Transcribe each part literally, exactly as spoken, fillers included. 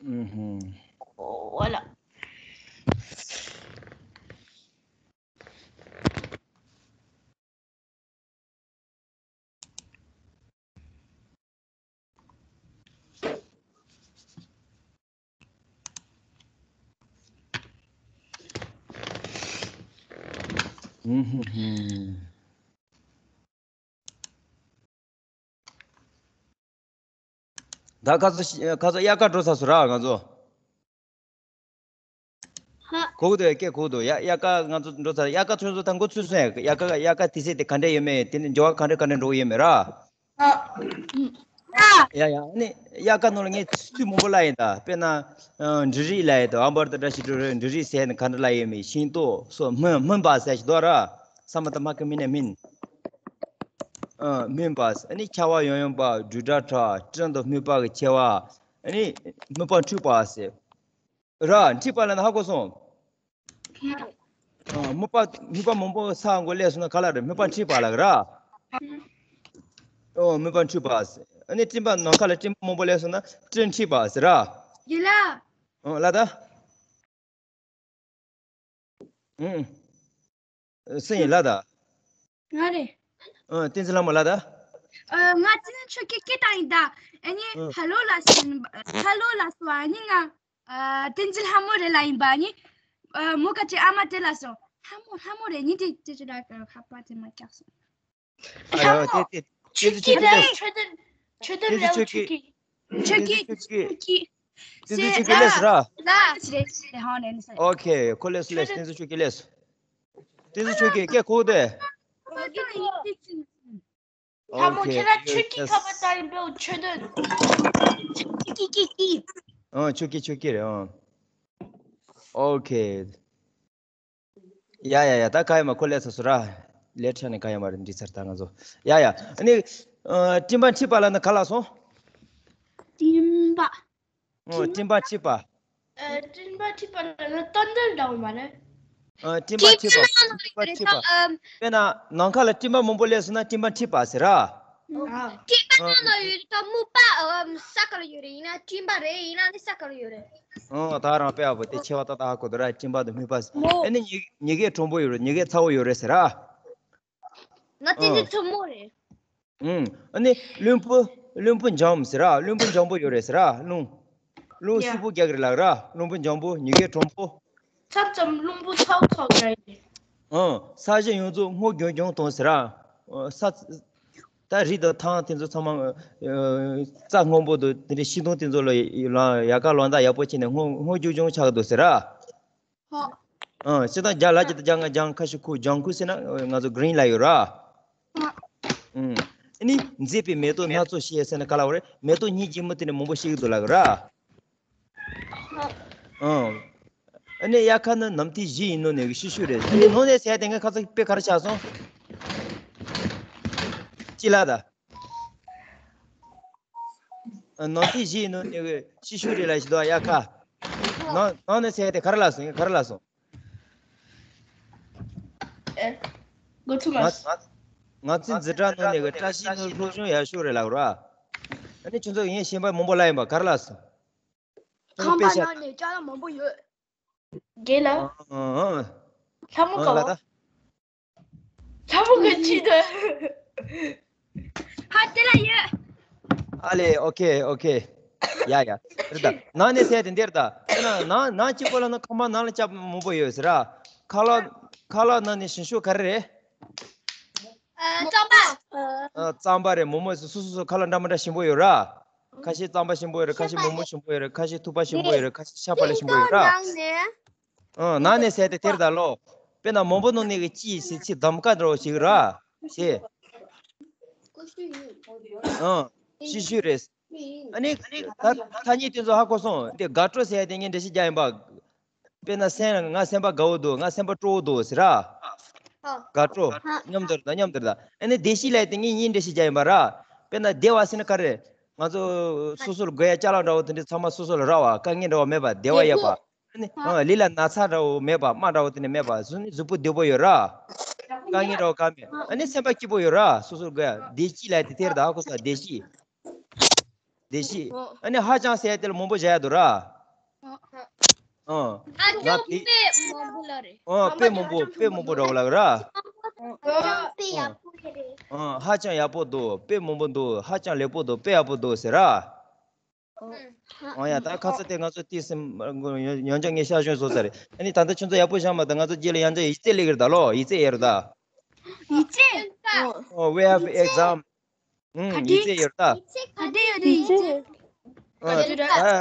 Mhm. Voilà. ད་ཁ་ཚོ་ཁ་ཚོ་དབྱར་ཁ་འགྲོ་ཚར་སོང་ར་ང་ཚོ། ཧ། གོ་གི་འདུག་སྐད་གོ་གི་འདུག་ཡ་དབྱར་ཁ་ང་ཚོ་འགྲོ་ཚར། དབྱར་ཁ་ཚོད་ཚོད་ད་འགོ་ཚུགས་སོང་ཡ། དབྱར་ཁ་དབྱར་ཁ་དུས་ཚོད་དེ་ག་འདྲ་ཡོད་མེད། དེ་ནི་འབྱོར་བ་ག་འདྲ་ག་འདྲ་འགྲོ་གི་ཡོད་མེད་ར། ཡ་ཡ་ཨ་ནི་དབྱར་ཁ་ནང་ལ་ངས་ཚིག་མང་པོ་ལབ་ཡིན་ད། དཔེར་ན་འབྲུ་རིགས་ལབ་ཡིན་ད། ཨམ་བར་དང་བཀྲ་ཤིས་འབྲུ་རིགས་འབྲུ་རིགས་ཟེར་ནི་ག་འདྲ་ལབ་ཡོད་མེད། ཤིང་ཏོག་སོགས་སྨིན་སྨིན་པ་ཟེར་ཞིག་འདུག་ར། ས་མ་ཏ་མ་ཀི་སྨིན་ནས་སྨིན། ཨ་སྨིན་པ། ཨ་ནི་ཆར་པ་ཡང་ཡང་འབབ། སྦྲུལ་དགྲ་གྲགས། སྤྲིན་དང་སྨུག་པ་གི་ཆེ་བ། ཨ་ནི་སྨུག་པ་འཁྲིགས་པ་ཟེར། ར་འཁྲིགས་པ་ལབ་ན་ཧ་གོ་སོང་། ཨ་སྨུག་པ་སྨུག་པ་མང་པོ་ས་མགོ་སླེབས་སོང་ན་ག་ལ་རེད། སྨུག་པ་འཁྲིགས་པ་ལབ་ར། ཨོ་སྨུག་པ་འཁྲིགས་པ་ཟེར། ཨ་ནི་སྤྲིན་པ་ནམ་མཁའ་ལ་སྤྲིན་པ་མང་པོ་སླེབས་སོང་ན་སྤྲིན་འཁྲིགས་པ་ཟེར་ར། རྒན་ལགས། ཨོ་ལ་ད། ཨུང་། སུ་ཡིན་ལ་ད། ང་རེད། ཨུང་། བསྟན་འཛིན་ལྷ་མོ་ལ་ད། ཨ་ང་བསྟན་འཛིན་ཆོས་སྐྱིད་སྐད་བཏང་ཡིན་ད། ཨ་ནི་ཧ་ལོ་ལ་སོང་། ཧ་ལོ་ལ་སོང་། ཨ་ནི་ང་ཨ་བསྟན་འཛིན་ལྷ་མོ་རེད་ལབ་ཡིན་པ། ཨ་ནི་ཨ་མོ་ཀ་ཅི་ཨ་མ་དེ་ལ་སོང་། ལྷ་མོ་ལྷ་མོ་རེད། ཨ་ནི་དེ་དེ་ཅི་ལ་ཁ་པ་དེ་མ་སྐྱག་སོང་། ཨ་རོ་དེ་དེ་བསྟན་འཛིན་ཆོས་སྐྱིད་ལ། ཆོས་དོན་ཆོས་དོན་རེད། ཆོས་སྐྱིད། ཆོས་སྐྱིད། ཆོས་སྐྱིད། ཆོས་སྐྱིད། བསྟན་འཛིན་ཆོས་སྐྱིད་སླེབས་སོང་ར། ལ་ཞིག་རེད་ཞིག་རེད། ཧོ་ནས་ནས་ས། ཨོ་ཁེ། ཁོ་སླེབས་སོང་། སླེབས་སོང་། བསྟན་འཛིན་ཆོས་སྐྱིད་སླེབས་སོང་། བསྟན་འཛིན་ཆོས་སྐྱིད་སྐད་གོ་དེ། ལྷ་མོ་ཁྱེད་རང་ཆོས་སྐྱིད་ཁ་པ་ལྟ་ཡིན་པའི་ཆོས་དོན། ཆོས་སྐྱིད་སྐྱིད་སྐྱིད། ཨང་། ཆོས་སྐྱིད་ཆོས་སྐྱིད་རེད། ཨང་། ཨོ་ཁེ། ཡ་ཡ་ཡ། ད་ག་ཡ་མ་ཁོ་སླེབས་ཚར་སོང་ར། ལས་ཁྲ་ནས་ག་ཡ་མ་རེད། འདི་ཚར་ད་ང་ཚོ། ཡ་ཡ། ཨ་ནི་ཨ་སྤྲིན་པ་འཁྲིགས་པ་ལབ་ན་ག་ལ་སོང་། སྤྲིན་པ། ཨོ་སྤྲིན་པ་འཁྲིགས་པ། ཨ་སྤྲིན་པ་འཁྲིགས་པ་ལབ་ན་རྟ་མགྲིན་འདྲ་བོ་མ་རེད། ཨ་སྤྲིན་པ་འཁྲིགས་པ། སྤྲིན་པ་འཁྲིགས་པ། དཔེར་ན་ནམ་མཁའ་ལ་སྤྲིན་པ་མང་པོ་སླེབས་སོང་ན་སྤྲིན་པ་འཁྲིགས་པ་ཟེར་ར། ཨ་སྤྲིན་པ་ནང་ལ་ཡོད་རེད་ད། སྨུག་པ་ཨ་ས་ཁ་ལ་ཡོད་རེད། ཡིན་ན་སྤྲིན་པ་རེད། ཡིན་ན་ནི་ས་ཁ་ལ་ཡོད་རེད། ཨོ་ད་རང་དཔེ་ཡག་པོ་དེ་ཆེ་བ་ཏག་ཏག་ཧ་གོ་འདུག་ར། སྤྲིན་པ་དང་སྨུག་པ་ཟེར། མོ། ཨ་ནི་ཉི་ཉི་གེ་དྲོན་པོ་ཡོད་རེད། ཉི་གེ་ཚ་བོ་ཡོད་རེད་ཟེར་ར། ང་དེ་ཨོ་ཚོ་ཚོ་མོ་རེད། ཨུང་། ཨ་ནི་རླུང་བུ་རླུང་བུ་འཇམ་ཟེར་ར། རླུང་བུ་འཇམ་པོ་ཡོད་རེད་ཟེར་ར། རླུང་རླུང་ཡ། སིལ་བུ་རྒྱག་གི་རེད་ལབ་ར། རླུང་བུ་འཇམ་པོ། ཉི་གེ་དྲོན་པོ། མཚམས་མཚམས་རླུང་བུ་ཚ་བོ་ཚ་བོ་རྒྱག་གི་རེད། ཨང་། ས་གཞི་ཡོངས་རྫོགས་སྔོ་ལྗང་ལྗང་དང་ཟེར་ར། ཨ་ས་ད་རི་དང་ཐང་དེ་ཚོ་ཚང་མ་ཨ་རྩྭ་སྔོན་པོ་དང་དེ་འདྲའི་ཤིང་སྡོང་དེ་ཚོ་ལ་ལ་ཡལ་ག་ལོ་འདབ་ཡག་པོ་བྱས་ནས་སྔོ་སྔོ་ལྗང་ལྗང་ཆགས་འདུག་ཟེར་ར། ཧོ། ཨང་། སྤྱིར་བཏང་ལྗང་ལ་ཇི་ལྟར་ལྗང་ང་ལྗང་། ཁ་ཤས་ཁུ་ལྗང་ཁུ་ཟེར་ན་ང་ཚོ་གི་རིན་ལ་ཡོད་ར། ཧོ། ཨང་། ཨ་ནི་མཛེས་པའི་མེ་ཏོག་སྣ་ཚོགས་བཞད་ཟེར་ན་ག་ལ་བ་རེད། མེ་ཏོག་སྙིང་རྗེ་མོ་དེ་ནི་མང་པོ་བཞད་ཀྱི་འདུག་ལབ་ཀྱི་ར། ཧོ། ཨང་། ཨ་ནི་དབྱར་ཁ་ནི་ནམ་དུས་བཞི་ཡི་ནང་ནས་གི་ཤི་ཤུ་རེད། ཨ་ནི་ནང་ནས་ཟེར་དེ་ངས་ཁ་ཚ་དཔེ་ག་རེ་ཆགས་སོང་། ཅི་ལ་ད། ནང་དུས་བཞི་ཡི་ནང་ནས་ཤི་ཤུ་རེད་ལ་ཞིག་འདུག་དབྱར་ཁ། ནང་ནང་ནས་ཟེར་དེ་ག་རེ་ལ་སོང་། ག་རེ་ལ་སོང་། ཨེ། གོ་ཐུབ་མ་ང་ང་ཚོའི་འཛིན་གྲྭ་ནང་ནས་གི་བཀྲ་ཤིས་ནི་སློབ་སྦྱོང་ཡག་ཤོས་རེད་ལབ་ར། ཨ་ནི་ཁྱོད་ཚོ་ངས་ཤེས་པ་མང་པོ་ལབ་ཡིན་པ་ག་རེ་ལ་སོང་། ཁང་པ་ནང་ནས་ཅ་ལག་མང་པོ་ཡོད། རྒན་ལགས། ཨ་ཨ་ལྷ་མོ་ཨ་ག་ལ་བ། ད། ལྷ་མོ་ག་ཅི་ད། ཧ་དེ་ལ་ཡོད། ཨ་ལེ། ཨོ་ཁེ་ཨོ་ཁེ། ཡ་ཡ། རེད་ད། ནང་ནས་ཟེར་དེ་འདིར་ད། དེ་ན་ནང་ནང་གཅིག་པོ་ལ་ན་ཁང་པ་ནང་ལ་ལྕགས་མང་པོ་ཡོད་ཟེར་ར། ཁ་ལག་ཁ་ལག་ནང་ནས་ཞན་ཤོས་ག་རེ་རེད། ཨ་རྩམ་པ། ཨ་རྩམ་པ་རེད། མོག་མོག་སོ་སོ་སོ་ཁ་ལག་འདྲ་མི་འདྲ་ཞན་པོ་ཡོད་ར། ཁ་ཤས་རྩམ་པ་ཞན་པོ་ཡོད་རེད། ཁ་ཤས་མོག་མོག་ཞན་པོ་ཡོད་རེད། ཁ་ཤས་ཐུག་པ་ཞན་པོ་ཡོད་རེད། ཁ་ཤས་ཤ་པ་ལ་ཞན་པོ་ཡོད་ར། ནང་ནས། ཨང་། ནང་ནས་ཟེར་དེ་དེར་ད་ལོ། དཔེར་ན་མང་པོ་ནང་ནས་གི་ཅི་ཟེར་ཅི་གདམ་ཀ་འདྲ་བོ་ཞིག་ར། ཞེས། ཨང་། ཤི་ཤུ་རེད། ཨ་ནི་ད་ཐ་སྙད་དེ་ཚོ་ཧ་གོ་སོང་། དེ་དགའ་སྤྲོ་ཟེར་ཡ་དེ་ངས་འགྲེལ་བཤད་རྒྱག་ཡིན་པ། དཔེར་ན་སེམས་ང་སེམས་པ་དགའ་བོ་འདུག་ང་སེམས་པ་སྤྲོ་བོ་འདུག་ཟེར་ར། དགའ་སྤྲོ། མཉམ་དུ་རེད་ད། མཉམ་དུ་རེད་ད། ཨ་ནི་བདེ་སྐྱིད་ལབ་ཡ་དེ་ངས་ངས་འགྲེལ་བཤད་རྒྱག་ཡིན་པ་ར། དཔེར་ན་བདེ་བ་ཟེར་ན་ག་རེ། ང་ཚོ་སོ་སོར་དགོས་ཡ་ཅ་ལག་འདྲ་བོ་དེ་འདྲ་ཚང་མ་སོ་སོ་ལ་རག་པ། དཀའ་ངལ་འདྲ་བོ་མེད་པ། བདེ་བ་ཡོད་པ། ཨ་ནི་ཨ་ལུས་ལ་ན་ཚ་འདྲ་བོ་མེད་པ། རྨ་འདྲ་བོ་དེ་འདྲ་མེད་པ། གཟུགས་ནི་གཟུགས་པོ་བདེ་པོ་ཡོད་ར། དཀའ་ངལ་འདྲ་བོ་གང་མེད། ཨ་ནི་སེམས་པ་སྐྱིད་པོ་ཡོད་ར། སོ་སོར་དགོས་ཡ་བདེ་སྐྱིད་ལབ་ཡ་དེ་དེར་ད་ཧ་གོ་སོང་། བདེ་སྐྱིད། བདེ་སྐྱིད། ཨ་ནི་ཧ་ཅང་ཟེར་ཡ་དེ་ལ་མང་པོ་བཞག་ཡ་འདུག་ར། ཨ་ང་ཅང་དེ་དཔེ་མང་པོ་ལ་རེད། ཨ་དཔེ་མང་པོ་དཔེ་མང་པོ་འདྲ་བོ་ལ་ར། དཔེ་ཡག་པོ་རེད། ཨ་ཧ་ཅང་ཡག་པོ་འདུག་དཔེ་མང་པོ་འདུག་ཧ་ཅང་ལེགས་པོ་འདུག་དཔེ་ཡག་པོ་འདུག་ཟེར་ར། ཨ་ཡ་ད་ཁ་ཚ་དེ་ང་ཚོ་ཏི་སེམས་ཡང་ཅང་ངས་ཤ་ཞོན་བཟོ་ས་རེད། ཨ་ནི་ད་ལྟ་ཁྱོད་ཚོ་ཡག་པོ་བཞག་མ་ད་ང་ཚོ་རྗེས་ལ་ཡང་ཅང་ཡིག་ཚད་སླེབས་ཀྱི་རེད་ད་ལོ། ཡིག་ཚད་ཡོད་རེད་ད། ཡིག་ཚད། Oh, we have exam. ཨུམ། ག་ཡིག་ཚད་ཡོད་རེད་ད། ཡིག་ཚད་ག་འདྲ་ཡོད་རེད་ཡིག་ཚད། ཨ་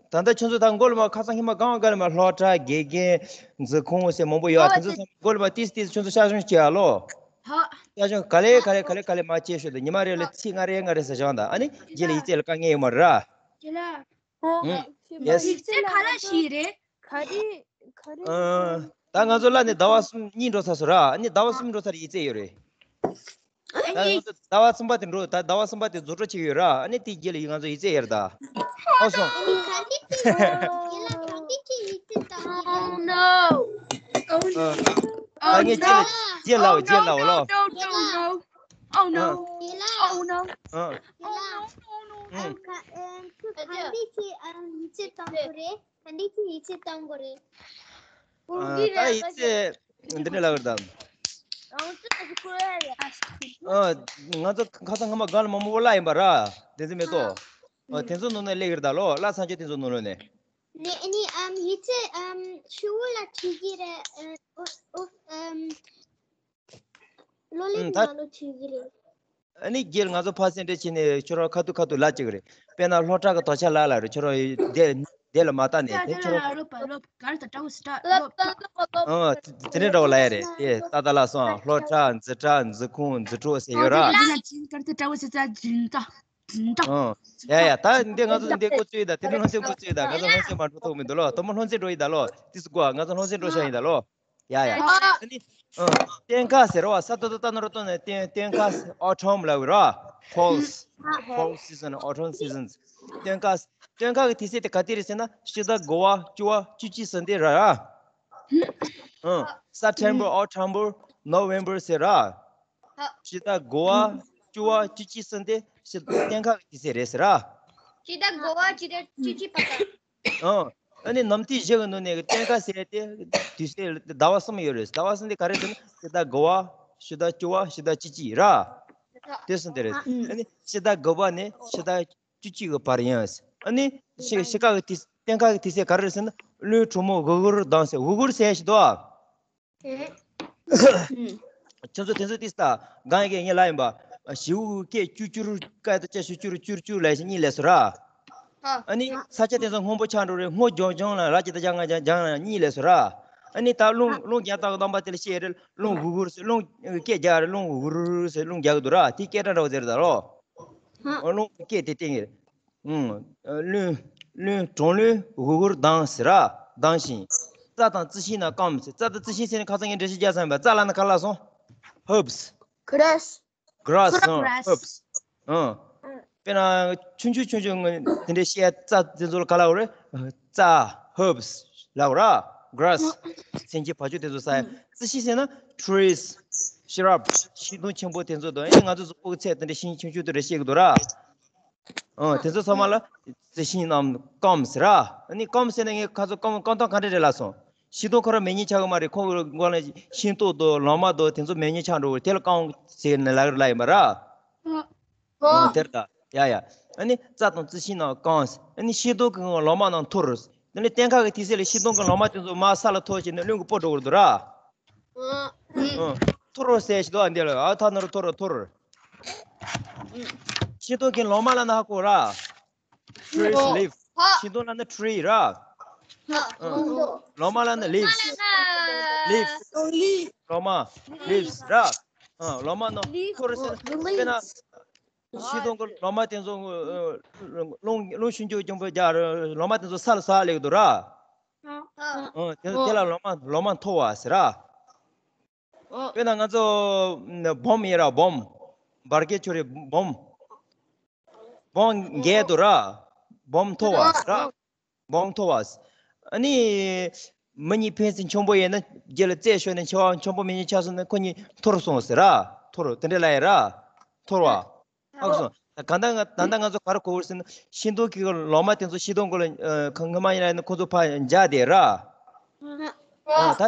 ད་ད་ལྟ་ཁྱོད་ཚོ་ད་མགོ་ལ་མ་ཁ་སང་ཧི་མ་གང་ག་ལ་མ་སློབ་གྲྭ་དགེ་རྒན་འཛིན་ཁང་ཟེར་མང་པོ་ཡོད། ཨ་དེ་ཚོ་ཚང་མ་མགོ་ལ་མ་ཏིས་ཏིས་ཁྱོད་ཚོ་ཤ་ཞོན་བྱེད་ཨ་ལོ། ཧ། ཤ་ཞོན་ག་ལེ་ག་ལེ་ག་ལེ་ག་ལེ་མ་བྱེད་ཤོད་དུ་ཉི་མ་རེ་ལ་ཚིག་ལྔ་རེ་ལྔ་རེ་ཟེར་བྱང་ད། ཨ་ནི་རྗེས་ལ་ཡིག་ཚད་ལ་དཀའ་ངལ་ཡོད་མ་རེད་ར། ཁྱེད་ལ། ཨུམ། ཡེས། ཡིག་ཚད་ག་རེ་ཞིག་རེད། ག་རེ་ག་རེ། ཨ་ད་ང་ཚོ་ལ་ནི་ཟླ་བ་གསུམ་གཉིས་འགྲོ་ཚར་སོང་ར། ཨ་ནི་ཟླ་བ་གསུམ་འགྲོ་ཚར་ཡིག་ཚད་ཡོད་རེད། ད་ང་ཚོ་ཟླ་བ་གསུམ་པ་དེ་འགྲོ་ད་ཟླ་བ་གསུམ་པ་དེ་རྫོགས་འགྲོ་བྱེད་ཀྱི་ཡོད་ར། ཨ་ནི་དེའི་རྗེས་ལ་ང་ཚོ་ཡིག་ཚད་ཡར་ད། ཨོ་སོང་། Oh no. Oh no. ད་ངས་རྗེས་ལ་རྗེས་ལ་རྗེས་ལ་ལོ། Oh no. Oh no. Oh no. Oh no. Oh no. ཨུམ། ག་འདྲ་ཅིག་ཡིག་ཚད་བཏང་དགོས་རེད། ག་འདྲ་ཅིག་ཡིག་ཚད་བཏང་དགོས་རེད། ཨ་ད་ཡིག་ཚད་འདི་འདྲ་ལབ་རེད་ད། ཨ་ང་ཚོ་ཁ་སང་སྔ་མ་སྒང་ལ་མང་པོ་བརླག་ཡིན་པ་ར། བདེན་ཚིག་མེད་དོ། ཨ་དེ་ཚོ་ནང་ནས་སླེབས་ཀྱི་རེད་ད་ལོ། བརླག་ཚར་རྒྱུ་དེ་ཚོ་ནང་ལོགས་ནས། ནས་ཨ་ནི་ཨམ་ཡིག་ཚད་ཨམ་ཤུ་བོ་ལ་བྲིས་ཀྱི་རེད། ཨ་ཨོ་ཨོ་ཨམ། ལོ་ལེགས་ཨུམ་ད། ང་ལོ་བྲིས་ཀྱི་རེད། ཨ་ནི་རྒྱལ་ང་ཚོ་ཕ་སེ་འདྲ་བྱས་ནས་ཁྱོད་རང་ཁ་ཐུག་ཁ་ཐུག་ལབ་ཅིག་རེད། དཔེར་ན་སློབ་གྲྭ་གི་དོ་ཆ་ལ་ལ་རེད། ཁྱོད་རང་དེ་དེ་ལ་མ་ལྟ་ནས་དེ་ཁྱོད་རང་ཨ་དེ་དེ་འདྲ་བ་ལ་ཡ་རེད། དེ་ཏག་ཏག་ལ་སོང་། སློབ་གྲྭ་འཛིན་གྲྭ་འཛིན་ཁང་འཛིན་གྲོགས་ཟེར་ཡོད་ར། ཨ་ཡ་ཡ་ད་འདི་ང་ཚོ་འདི་འགོ་བཙུགས་ཡིན་ད། དེ་ནི་སློབ་ཚན་འགོ་བཙུགས་ཡིན་ད། ང་ཚོ་སློབ་ཚན་མ་འགྲོ་ཐུབ་མི་འདུག་ལོ། དུ་མོ་སློབ་ཚན་འགྲོ་ཡིན་ད་ལོ། ཏིས་གོ་ང་ཚོ་སློབ་ཚན་འགྲོ་ཤག་ཡིན་ད་ལོ། ཡ་ཡ། ཨ་ནི། ཨ། སྟོན་ཁ་ཟེར་བ་ས་ཏོ་ཏོ་ཏ་ནོ་རོ་ཏོ་ནས་སྟོན་སྟོན་ཁ་autumn་ལབ་ར། Falls། Fall season, autumn seasons། སྟོན་ཁ་སྟོན་ཁ་གི་དུས་ཚོད་དེ་ག་དུས་རེད་ཟེར་ན་ཕྱི་ཟླ་དགུ་པ་བཅུ་པ་བཅུ་གཅིག་ཟེར་འདི་ར། ཨ། September, October, November ཟེར་ར། ཕྱི་ཟླ་དགུ་པ་བཅུ་པ་བཅུ་གཅིག་ཟེར་འདི་ཕྱི་སྟོན་ཁ་གི་དུས་ཚོད་རེད་ཟེར་ར། ཕྱི་ཟླ་དགུ་པ་ཕྱི་ཟླ་བཅུ་གཅིག་བར་དུ། ཨ་ནི་ནམ་དུས་བཞི་གི་ནང་ནས་སྟོན་ཁ་ཟེར་ཏེ་དུས་ཚོད་ཟླ་བ་གསུམ་ཡོད་རེད། ཟླ་བ་གསུམ་དེ་ག་རེ་ཟེར་ན་ཕྱི་ཟླ་དགུ་པ། ཕྱི་ཟླ་བཅུ་པ། ཕྱི་ཟླ་བཅུ་གཅིག་ར། དེ་གསུམ་དེ་རེད། ཨ་ནི་ཕྱི་ཟླ་དགུ་པ་ནས་ཕྱི་ཟླ་བཅུ་གཅིག་གི་བར་ཡིན། ཨ་ནི་ཕྱི་ཕྱི་ཁ་གི་དུས་སྟོན་ཁ་གི་དུས་ཚོད་ག་རེ་རེད་ཟེར་ན་གློ་དྲོན་མོ་གུར་གུར་ལྡང་ཟེར། གུར་གུར་ཟེར་ཞིག་འདུག་ཨ། ཁྱོད་ཚོ་དེ་ཚོ་ཏིས་ད་གང་ཡིན་གྱི་ངས་ལབ་ཡིན་པ། ཞེའུ་སྐད་ཅུར་ཅུར་སྐད་དུ་ཅ་ཞུ་ཅུར་ཅུར་ཅུར་ལབ་ཞིག་གཉིད་ལས་སོ་ར། ཨ་ནི་ས་ཆ་དེ་ཚོ་སྔོན་པོ་ཆགས་འགྲོ་རེད། སྔོ་ལྗང་ལྗང་ལ་ར་ཅི་ད་ཅང་ང་ཅང་ཅང་ལ་གཉིད་ལས་སོ་ར། ཨ་ནི་ད་རླུང་རླུང་རྒྱག་སྟངས་རྣམ་པ་དེ་ལ་བཤད་རེད། རླུང་གུ་གུར་ཟེར། རླུང་སྐད་རྒྱག་རེད། རླུང་གུ་གུར་ཟེར་རླུང་རྒྱག་གི་འདུག་ར། དེ་སྐད་གྲགས་འདྲ་བོ་ཟེར་ད་རོ། རླུང་སྐད་དེ་སྟེང་གི་རེད། ཨུང་། གློ་གློ་གྲང་གློ་གུ་གུར་ལྡང་ཟེར་ར། ལྡང་ཞིང་། རྩྭ་དང་རྩི་ཤིང་རྣམས་སྐམ་ཟེར། རྩྭ་དང་རྩི་ཤིང་ཟེར་ནས་ཁ་སང་ངས་འགྲེལ་བཤད་རྒྱག་ཚར་ཡིན་པ། རྩྭ་ལབ་ན་ག་ལ་སོང་། Herbs། Grass། Grass། ཨང་། Herbs། ཨང་། དཔེར་ན་ཆུང་ཆུང་ཆུང་ཆུང་དེ་འདྲའི་བཤད་རྩྭ་དེ་ཚོ་ལ་ག་ལབ་རེད། རྩྭ། Herbs་ལབ་ར། Grass། ཚན་གྱི་བ་ཕྱུགས་དེ་ཚོ་ཟ་ཡ། རྩི་ཤིང་ཟེར་ན་trees། Shrub། ཤིང་སྡོང་ཆེན་པོ་དེ་ཚོ་དང་། ཨེ་ང་ཚོ་གཟུགས་པོ་གི་ཚད་དེ་འདྲ་ཤིང་ཆུང་ཆུང་དེ་འདྲ་བཤད་གི་འདུག་ར། ཨང་། དེ་ཚོ་ཚང་མ་ལ་རྩི་ཤིང་རྣམས་སྐམ་ཟེར་ར། ཨ་ནི་སྐམ་ཟེར་ན་ངས་ཁ་ཚོ་སྐམ་སྐམ་སྟངས་ག་འདྲ་རེད་ལབ་སོང་། ཤིང་སྡོང་ཁོ་རང་མེ་མཉེན་ཆགས་གི་མ་རེད། ཁོ་གི་མགོ་ལ་ཤིང་ཏོག་དང་ལོ་མ་དང་དེ་ཚོ་མེ་མཉེན་ཆགས་འགྲོ་གི་རེད། དེ་ལ་སྐམ་ཟེར་ནས་ལབ་ལབ་ཡིན་པ་ར། ཨོ། ཨོ། དེར་ད། ཡ་ཡ། ཨ་ནི་རྩྭ་དང་རྩི་ཤིང་རྣམས་སྐམ། ཨ་ནི་ཤིང་སྡོང་གི་ལོ་མ་རྣམས་འཐོར། དེ་ནི་སྟོན་ཁ་གི་དུས་ཚོད་ལ་ཤིང་སྡོང་གི་ལོ་མ་དེ་ཚོ་མར་ས་ལ་འཐོར་བྱས་ནས་རླུང་གིས་སྤོ་འགྲོ་གི་རེད་འདུག་ར། ཨོ། ཨོ། འཐོར་རོ་ཟེར་ཞིག་འདུག་ཨ། འདི་ལ་ཨ་ཐ་ན་རུ་འཐོར་རོ་འཐོར། ཤིང་སྡོང་གི་ལོ་མ་ལབ་ན་ཧ་གོ་ར། Tree's leaf། ཤིང་སྡོང་ལབ་ན་tree་ར། ཨོ། ལོ་མ་ལབ་ན་leaves། Leaves། ལོ་མ། Leaves་ར། ཨ། ལོ་མ་ནོ། འཐོར་ཟེར་ན་དཔེར་ན། ཤིང་སྡོང་གི་ལོ་མ་དེ་ཚོ། རླུང་རླུང་ཤུན་ཅུ་ཅུང་པོ་རྒྱག་རེད། ལོ་མ་དེ་ཚོ་ས་ལ་ཟག་སླེབས་འདུག་ར། ཨ། དེ་དེ་ལ་ལོ་མ་ལོ་མ་འཐོར་བ་ཟེར་ར། དཔེར་ན་ང་ཚོ་འབུམ་ཡིན་ར། འབུམ། འབར་གས་ཆོ་རེ་འབུམ། འབུམ་འགས་འདུག་ར། འབུམ་འཐོར་བ་ཟེར་ར། འབུམ་འཐོར་བ། ཨ་ནི། མི་གཉིས་ཕན་ཚུན་འཆམ་པོ་ཡིན་ན་རྗེས་ལ་རྩད་ཤོར་ནས་འཆམ་པོ་མེད་མཁན་ཆགས་སོང་ན་ཁོ་གཉིས་འཐོར་སོང་ཟེར་ར། འཐོར་དེ་འདྲ་ལབ་ཡ་ར། འཐོར་བ། ཧ་གོ་སོང་ ད་གང་ལྟར་ང་ད་ལྟ་ང་ཚོ་ག་རེ་གོ་དགོས་ཟེར་ན། ཤིང་སྡོང་གི་ལོ་མ་དེ་ཚོ་ཤིང་སྡོང་གི་ལ་ཨ་ཁ་སྔ་མ་ཡིན་ན་ཁོ་ཚོ་ཕར་འཇགས་བསྡད་ར། ཨ་ད་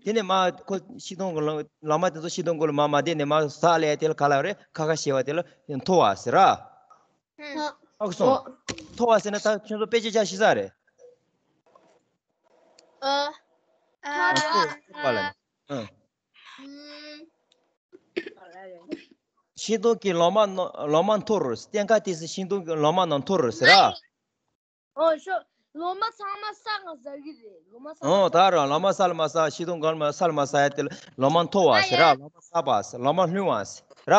དེ་དེ་ནས་མར་ཁོ་ཤིང་སྡོང་གི་ལོ་ལོ་མ་དེ་ཚོ་ཤིང་སྡོང་གི་ལ་མར་མ་བསྡད་ནས་མར་ཟགས་ལས་དེ་ལ་ག་ལ་རེད། ཁ་ཁ་ཤེས་པ་དེ་ལ་འཐོར་བ་ཟེར་ར། ཨ་ཁུ་སོང་། འཐོར་བ་ཟེར་ན་ད་ཁྱོད་ཚོ་དཔེ་ཆ་ཆ་ཤེས་ས་རེད། ཨ། ཨ་ཁུ་སོང་བ་ལ། ཨ། ཤིང་སྡོང་གི་ལོ་མ་ནོ་ལོ་མ་འཐོར། སྟོན་ཁ་དེ་སི་ཤིང་སྡོང་གི་ལོ་མ་ནང་འཐོར་ཟེར་ར། ཨོ་ཤོ། ལོ་མ་ཚང་མ་ས་ལ་ཟག་གི་རེད། ལོ་མ་ས་ལ་ཨོ་ད་ར་ལོ་མ་ས་ལ་མ་ཟག་ཤིང་སྡོང་གང་མ་ས་ལ་མ་ཟག་ཡ་དེ་ལ་ལོ་མ་འཐོར་བ་ཟེར་ར། ལོ་མ་ཟགས་པ་ཟེར། ལོ་མ་ལྷུང་བ་ཟེར་ར།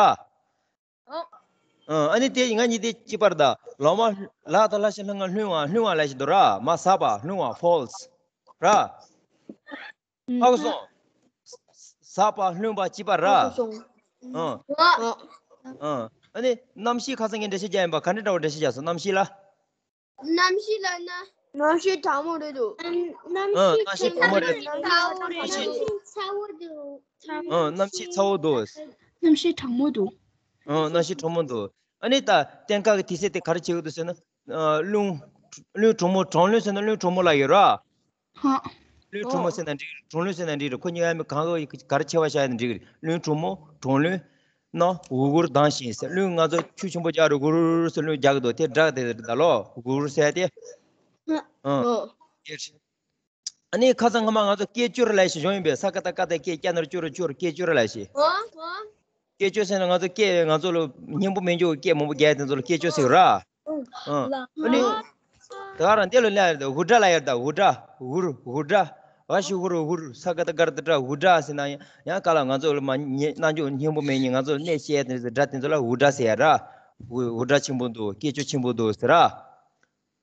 ཨོ། ཨ་ནི་དེ་ང་གཉིས་དེ་གཅིག་པར་ད་ལོ་མ་ལ་དང་ལ་ཞིག་ལྷུང་ང་ལྷུང་བ་ལྷུང་བ་ལ་ཞིག་འདུག་ར། མ་ཟགས་པ་ལྷུང་བ་ཕོལ་སི་ར། ཧ་གོ་སོང་། ཟགས་པ་ལྷུང་བ་གཅིག་པ་ར། ཨ། ཨ། ཨ་ནི་གནམ་གཤིས་ཁ་སང་ངས་འགྲེལ་བཤད་རྒྱག་ཡིན་པ། ག་འདྲ་འདྲ་བོ་འགྲེལ་བཤད་རྒྱག་སོང་། གནམ་གཤིས་ལ། གནམ་གཤིས་ལ་ན། གནམ་གཤིས་གྲང་མོ་རེད་འདུག་གནམ་ཨ་གནམ་གཤིས་གྲང་མོ་རེད། ཚ་བོ་རེད། ཚ་བོ་འདུག་ཨ་གནམ་གཤིས་ཚ་བོ་འདུག་གནམ་གཤིས་གྲང་མོ་འདུག་ཨ་གནམ་གཤིས་གྲང་མོ་འདུག་ཨ་ནི་ད་སྟོན་ཁ་གི་དུས་ཚོད་དེ་ག་རེ་བྱེད་ཀྱི་འདུག་ཟེར་ན། ཨ་རླུང་། རླུང་གྲང་མོ། གྲང་རླུང་ཟེར་ན་རླུང་གྲང་མོ་ལ་ཡོད་ར། ཧ། རླུང་གྲང་མོ་ཟེར་ན་འགྲིག་གི་རེད། གྲང་རླུང་ཟེར་ན་འགྲིག་གི་རེད། ཁོ་གཉིས་ཀ་གང་ག་ག་རེ་ཕྱེ་བ་བཞག་ཡ་ན་འགྲིག་གི་རེད། རླུང་གྲང་མོ། གྲང་རླུང་། ནང་འུར་འུར་ལྡང་བཞིན་ཟེར། རླུང་ང་ཚོ་ཆུ་ཆེན་པོ་རྒྱག་རུ་འུར་འུར་ཟེར་རླུང་རྒྱག་གི་འདུག་དེ་སྒྲ་དེ་རེད་ད་ལོ། འུར་འུར་ཟེར་དེ། ཨ། ཨ་ནི་ཁ་སང་སྔ་མ་ང་ཚོ་སྐད་ཅོར་ལབ་ཞིག་བྱུང་ཡིན་པས། ས་ཀ་བཏགས་སྐ་བཏགས་སྐད། སྐྱ་ན་རོ་ཅོ་རོ་ཅོར། སྐད་ཅོར་ལབ་ཞིག་སྐད་ཅོར་ཟེར་ན་ང་ཚོ་སྐད་ང་ཚོ་ལ་སྙན་པོ་མེད་རྒྱུ་སྐད་མང་པོ་རྒྱག་དེ་ཚོ་ལ་སྐད་ཅོར་ཟེར་ར། ཨ་ནི། ད་ག་རང་དེ་ལ་ལ་ཡར་ད་འུར་སྒྲ་ལ་ཡར་ད་འུར་སྒྲ། འུར་འུར་སྒྲ། ཨ་ཞིག་འུར་འུར་ས་ཀ་བཏགས་སྐ་བཏགས་སྐ་འུར་སྒྲ་ཟེར་ན་ཡང་ཡང་ག་ལ་ང་ཚོ་ལ་མ་ཉེ་རྣ་འཇོག་སྙན་པོ་མེད་ཉིན་ང་ཚོ་གནས་བཤད་དེ་སྒྲ་དེ་ཚོ་ལ་འུར་སྒྲ་ཟེར་ཡ་ར། འུར་འུར་སྒྲ་ཆེན་པོ་འདུག་སྐད་ཅོར་ཆེན་པོ་འདུག་ཟེར་ར།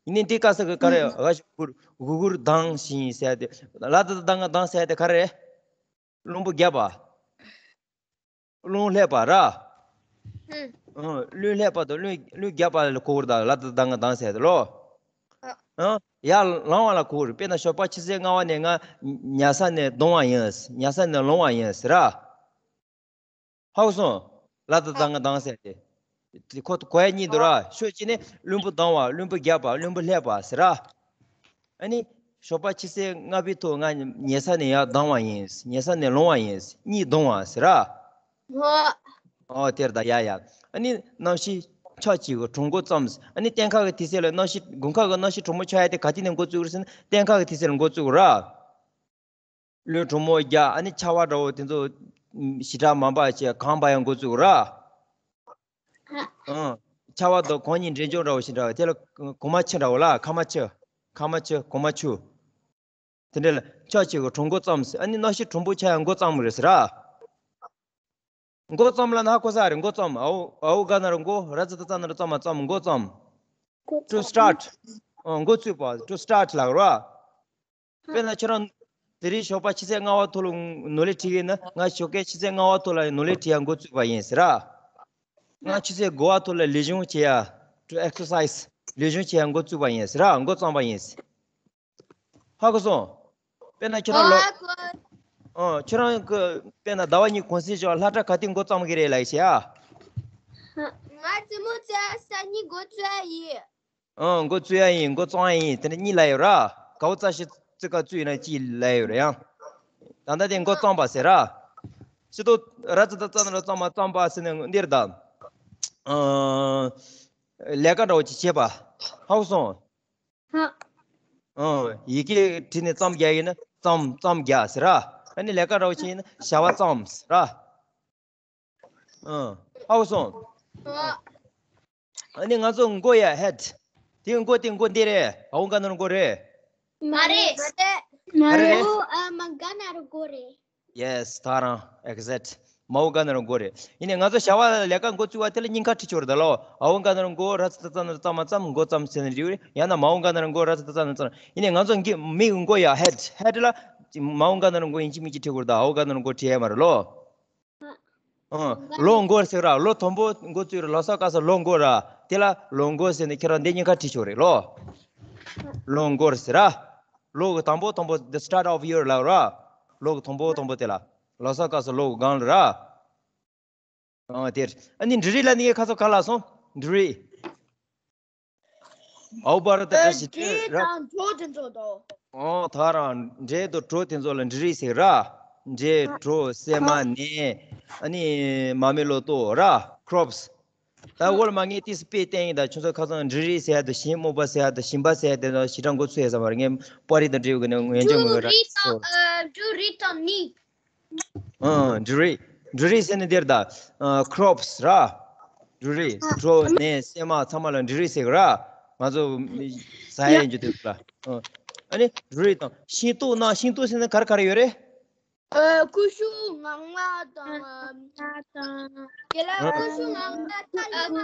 ཡིན་ནའི་འདི་སྐབས་སུ་ག་རེ། ཨ་ཞིག་འུར་འུར་ལྡང་བཞིན་ཟེར་ཡ་དེ། ལ་དང་ལྡང་ང་ལྡང་ཟེར་ཡ་དེ་ག་རེ། རླུང་བུ་བརྒྱབ་པ། རླུང་སླེབས་པ་ར། ཨང་། རླུང་སླེབས་པ་དང་རླུང་རླུང་རྒྱབ་པ་ལ་གོ་བར་ད་ལ་དང་ལྡང་ང་ལྡང་ཟེར་ཏེ་ལོ། ཨང་། ཡར་ལངས་པ་ལ་གོ་བར། དཔེར་ན་ཞོགས་པ་ཆུ་ཚོད་ལྔ་པ་ནས་ང་ཉལ་ས་ནས་ལྡང་བ་ཡིན། ཉལ་ས་ནས་ལངས་པ་ཡིན་ཟེར་ར། ཧ་གོ་སོང་། ལ་དང་ལྡང་ང་ལྡང་ཟེར་ཏེ། དེ་ཁོ་གོ་ཡ་གཉིས་འདུག་ར། ཤོད་ཅིག་ནས་རླུང་བུ་ལྡང་བ། རླུང་བུ་རྒྱབ་པ། རླུང་བུ་སླེབས་པ་ཟེར་ར། ཨ་ནི། ཞོགས་པ་ཆུ་ཚོད་ལྔ་པའི་ཐོག་ང་ཉལ་ས་ནས་ཡར་ལྡང་བ་ཡིན། ཉལ་ས་ནས་ལངས་པ་ཡིན། གཉིས་ལྡང་བ་ཟེར་ར། ཨོ། དེར་ད་ཡ་ཡ། ཨ་ནི་གནམ་གཤིས་ཆག་ཅིག་གི་གྲང་འགོ་བརྩམས། ཨ་ནི་སྟོན་ཁ་གི་དུས་ཚོད་ལ་གནམ་གཤིས་དགུན་ཁ་གི་གནམ་གཤིས་གྲང་མོ་ཆགས་ཡ་དེ་ག་དུས་ནས་འགོ་བཙུགས་རེད་ཟེར་ན་སྟོན་ཁ་གི་དུས་ཚོད་ལ་འགོ་བཙུགས་ར། རླུང་གྲང་མོ་རྒྱག་ཨ་ནི་ཆར་པ་འདྲ་བོ་དེ་ཚོ་ཞེ་དྲག་མང་པ་བྱས་གངས་འབབ་ཡ་འགོ་བཙུགས་ར། ཨང་། ཆར་པ་དང་གངས་གཉིས་འདྲེས་འཇོག་འདྲ་བོ་ཞིག་འདྲ་བ་དེ་ལ་གོང་མ་ཆུ་འདྲ་བོ་ལ་ཁ་མ་ཆུ། ཁ་མ་ཆུ་གོང་མ་ཆུ། དེ་འདྲ་ལ་ཆག་ཅིག་གི་གྲང་འགོ་བརྩམས། ཨ་ནི་གནམ་གཤིས་གྲང་པོ་ཆགས་ཡ་འགོ་བརྩམས་རེད་ཟེར་ར། འགོ་བརྩམས་ལབ་ན་ཧ་གོ་ས་རེད། འགོ་བརྩམས། ཨའོ་ཨའོ་ག་ན་རོ་འགོ། ར་ཙ་ད་ཙ་ན་རོ་རྩ་མ་རྩམས། འགོ་བརྩམས། འགོ་བརྩམས། To start. ཨ། འགོ་བཙུགས་པ། To start ལབ་ར། དཔེར་ན་ཁྱོད་རང་དེ་རིང་ཞོགས་པ་ཆུ་ཚོད་ལྔ་པ་ཐོག་ལ་ནོར་ལས་བྲིས་ཡིན་ན། ང་ཞོགས་ཀས་ཆུ་ཚོད་ལྔ་པ་ཐོག་ལ་ནོར་ལས་བྲིས་ཡ་འགོ་བཙུགས་པ་ཡིན་ཟེར་ར། ང་ཆུ་ཚོད་དགུ་པ་ཐོག་ལ་ལས་སྦྱོང་བྱེད་ཡ། To exercise. ལས་སྦྱོང་བྱེད་ཡ་འགོ་བཙུགས་པ་ཡིན་ཟེར་ར། འགོ་བརྩམས་པ་ཡིན་ཟེར། ཧ་གོ་སོང་། དཔེར་ན་ཁྱོད་རང་ལོ། ཨོ། ཨ། ཁྱོད་རང་གི་དཔེར་ན་ཟླ་བ་གཉིས་གུང་སེང་ཞོགས་ལྷ་བྲག་ག་དུས་འགོ་བརྩམས་ཀྱི་རེད་ལབ་ཤེས་ཨ། ང་རྩེད་མོ་རྩེ་ས་གཉིས་འགོ་བཙུགས་ཡ་ཡིན། ཨང་། འགོ་བཙུགས་ཡ་ཡིན། འགོ་བརྩམས་ཡ་ཡིན། དེ་འདྲ་གཉིས་ལབ་ཡོད་ར། ག་བོ་རྩ་ཤེ་རྩེ་ཀ་བཙུགས་ཡོད་ན་གཅིག་ལབ་ཡོད་རེད་ཡང་། ད་ལྟ་དེ་འགོ་བརྩམས་པ་ཟེར་ར། སྤྱི་ལྡོག་ར་ཙ་ད་ཙ་ན་རོ་རྩ་མ་རྩམས་པ་ཟེར་ནས་འདིར་ད། ཨང་། ལས་ཀ་འདྲ་བོ་ཅིག་བྱེད་པ། ཧ་གོ་སོང་། ཧ། ཨང་། ཡི་གེ་བྲིས་ནས་རྩོམ་རྒྱག་ཡིན་ན་རྩོམ་རྩོམ་རྒྱག་ཟེར་ར། ཨ་ནི་ལས་ཀ་འདྲ་བོ་ཅིག་ཡིན་ན་བྱ་བ་རྩོམ་ཟེར་ར། ཨང་། ཧ་གོ་སོང་། ཨ་ནི་ང་ཚོ་མགོ་ཡ་ཧེད། དེ་མགོ་དེ་མགོ་འདི་རེད། ཨའོ་ག་ན་རོ་མགོ་རེད། མ་རེད། མ་རེད། ཨ་མ་ག་ན་རོ་མགོ་རེད། Yes, ད་རང་exact. མའོ་ག་ན་རོ་མགོ་རེད། ཡིན་ནའི་ང་ཚོ་བྱ་བ་ལས་ཀ་འགོ་བཙུགས་པ་དེ་ལ་སྙིང་ཁ་ཁྲིད་ཆོག་རེད་ད་ལོ། ཨའོ་ག་ན་རོ་མགོ། ར་ཙ་ད་ཙ་ན་རོ་རྩ་མ་རྩོམ། མགོ་རྩོམ་ཟེར་ན་འགྲིག་རེད། ཡང་ན་མའོ་ག་ན་རོ་མགོ། ར་ཙ་ད་ཙ་ན་རོ་རྩོམ། ཡིན་ནའི་ང་ཚོ་མིག་མིག་མགོ་ཡ་ཧེད། ཧེད་ལ་མའོ་ག་ན་རོ་མགོ་ཡིན་གཅིག་མིན་གཅིག་ཁྲིད་དགོས་རེད་ད། ཨའོ་ག་ན་རོ་མགོ་ཁྲིད་ཡ་མ་རེད་ལོ། ཨང་། ལོ་འགོར་ཟེར་ར། ལོ་དང་པོ་འགོ་བཙུགས་ར། ལོ་གསར་སྐབས་སུ་ལོ་འགོར་ར། དེ་ལ་ལོ་འགོར་ཟེར་ནས་ཁྱེད་རང་འདི་གཉིས་ཀ་བྲིས་ཆོག་རེད་ལོ། ལོ་འགོར་ཟེར་ར། ལོ་གི་དང་པོ་དང་པོ། the start of year ལབ་ར། ལོ་གི་དང་པོ་དང་པོ་དེ་ལ། ལོ་གསར་སྐབས་སུ་ལོ་གི་སྒང་ལ་ར། ཨང་། དེར་ཨ་ནི་འབྲུ་རིགས་ལ་ནི་ཁ་སོ་ག་ལ་སོང་། འབྲུ་རིགས། ཨའུ་བར་ད་ད་ཞིག་འབྲས་ར། དང་གྲོ་དེ་ཚོ་དོ། ཨོ་ད་རང་འབྲས་དང་གྲོ་དེ་ཚོ་ལ་འབྲུ་རིགས་ཟེར་ར། འབྲས་གྲོ་སྲན་མ་ནས་ཨ་ནི་མ་རྨོས་ལོ་ཏོག་ར། crops། ད་འོལ་མ་ངས་ཏིས་དཔེ་བསྟན་ཡིན། ད་ཁྱོད་ཚོ་ཁ་སང་འབྲུ་རིགས་ཟེར་ཡ་དང་ཞིང་རྨོ་བ་ཟེར་ཡ་དང་ཞིང་པ་ཟེར་ཡ་དེ་ཚོ་ཞེ་དྲག་མགོ་ཚོས་ཡ་ས་མ་རེད། ངས་པར་རིས་དང་འབྲེལ་བའི་ངན་ཅང་ངོས་ར་སོ། འབྲུ་རིགས་དང་ནི། ཨང་འབྲུ་རིགས། འབྲུ་རིགས་ཟེར་ནི་འདིར་ད་crops ར། འབྲུ་རིགས་གྲོ་ནས་སྲན་མ་ཚང་མ་ལ་འབྲུ་རིགས་ཟེར་གི་ར། ང་ཚོ་ཟ་ཡ་ཡིན་རྒྱུ་དེ་ལ། ཨ་ནི་འབྲུ་རིགས་དང་ཤིང་ཏོག་ན་ཤིང་ཏོག་ཟེར་ན་ག་རེ་ག་རེ་ཡོད་རེད། ཀུ་ཤུ་ངང་ལག་དང་། དེ་ལ་ཀུ་ཤུ་ངང་ལག་ད་ལ་ཨ་ནི་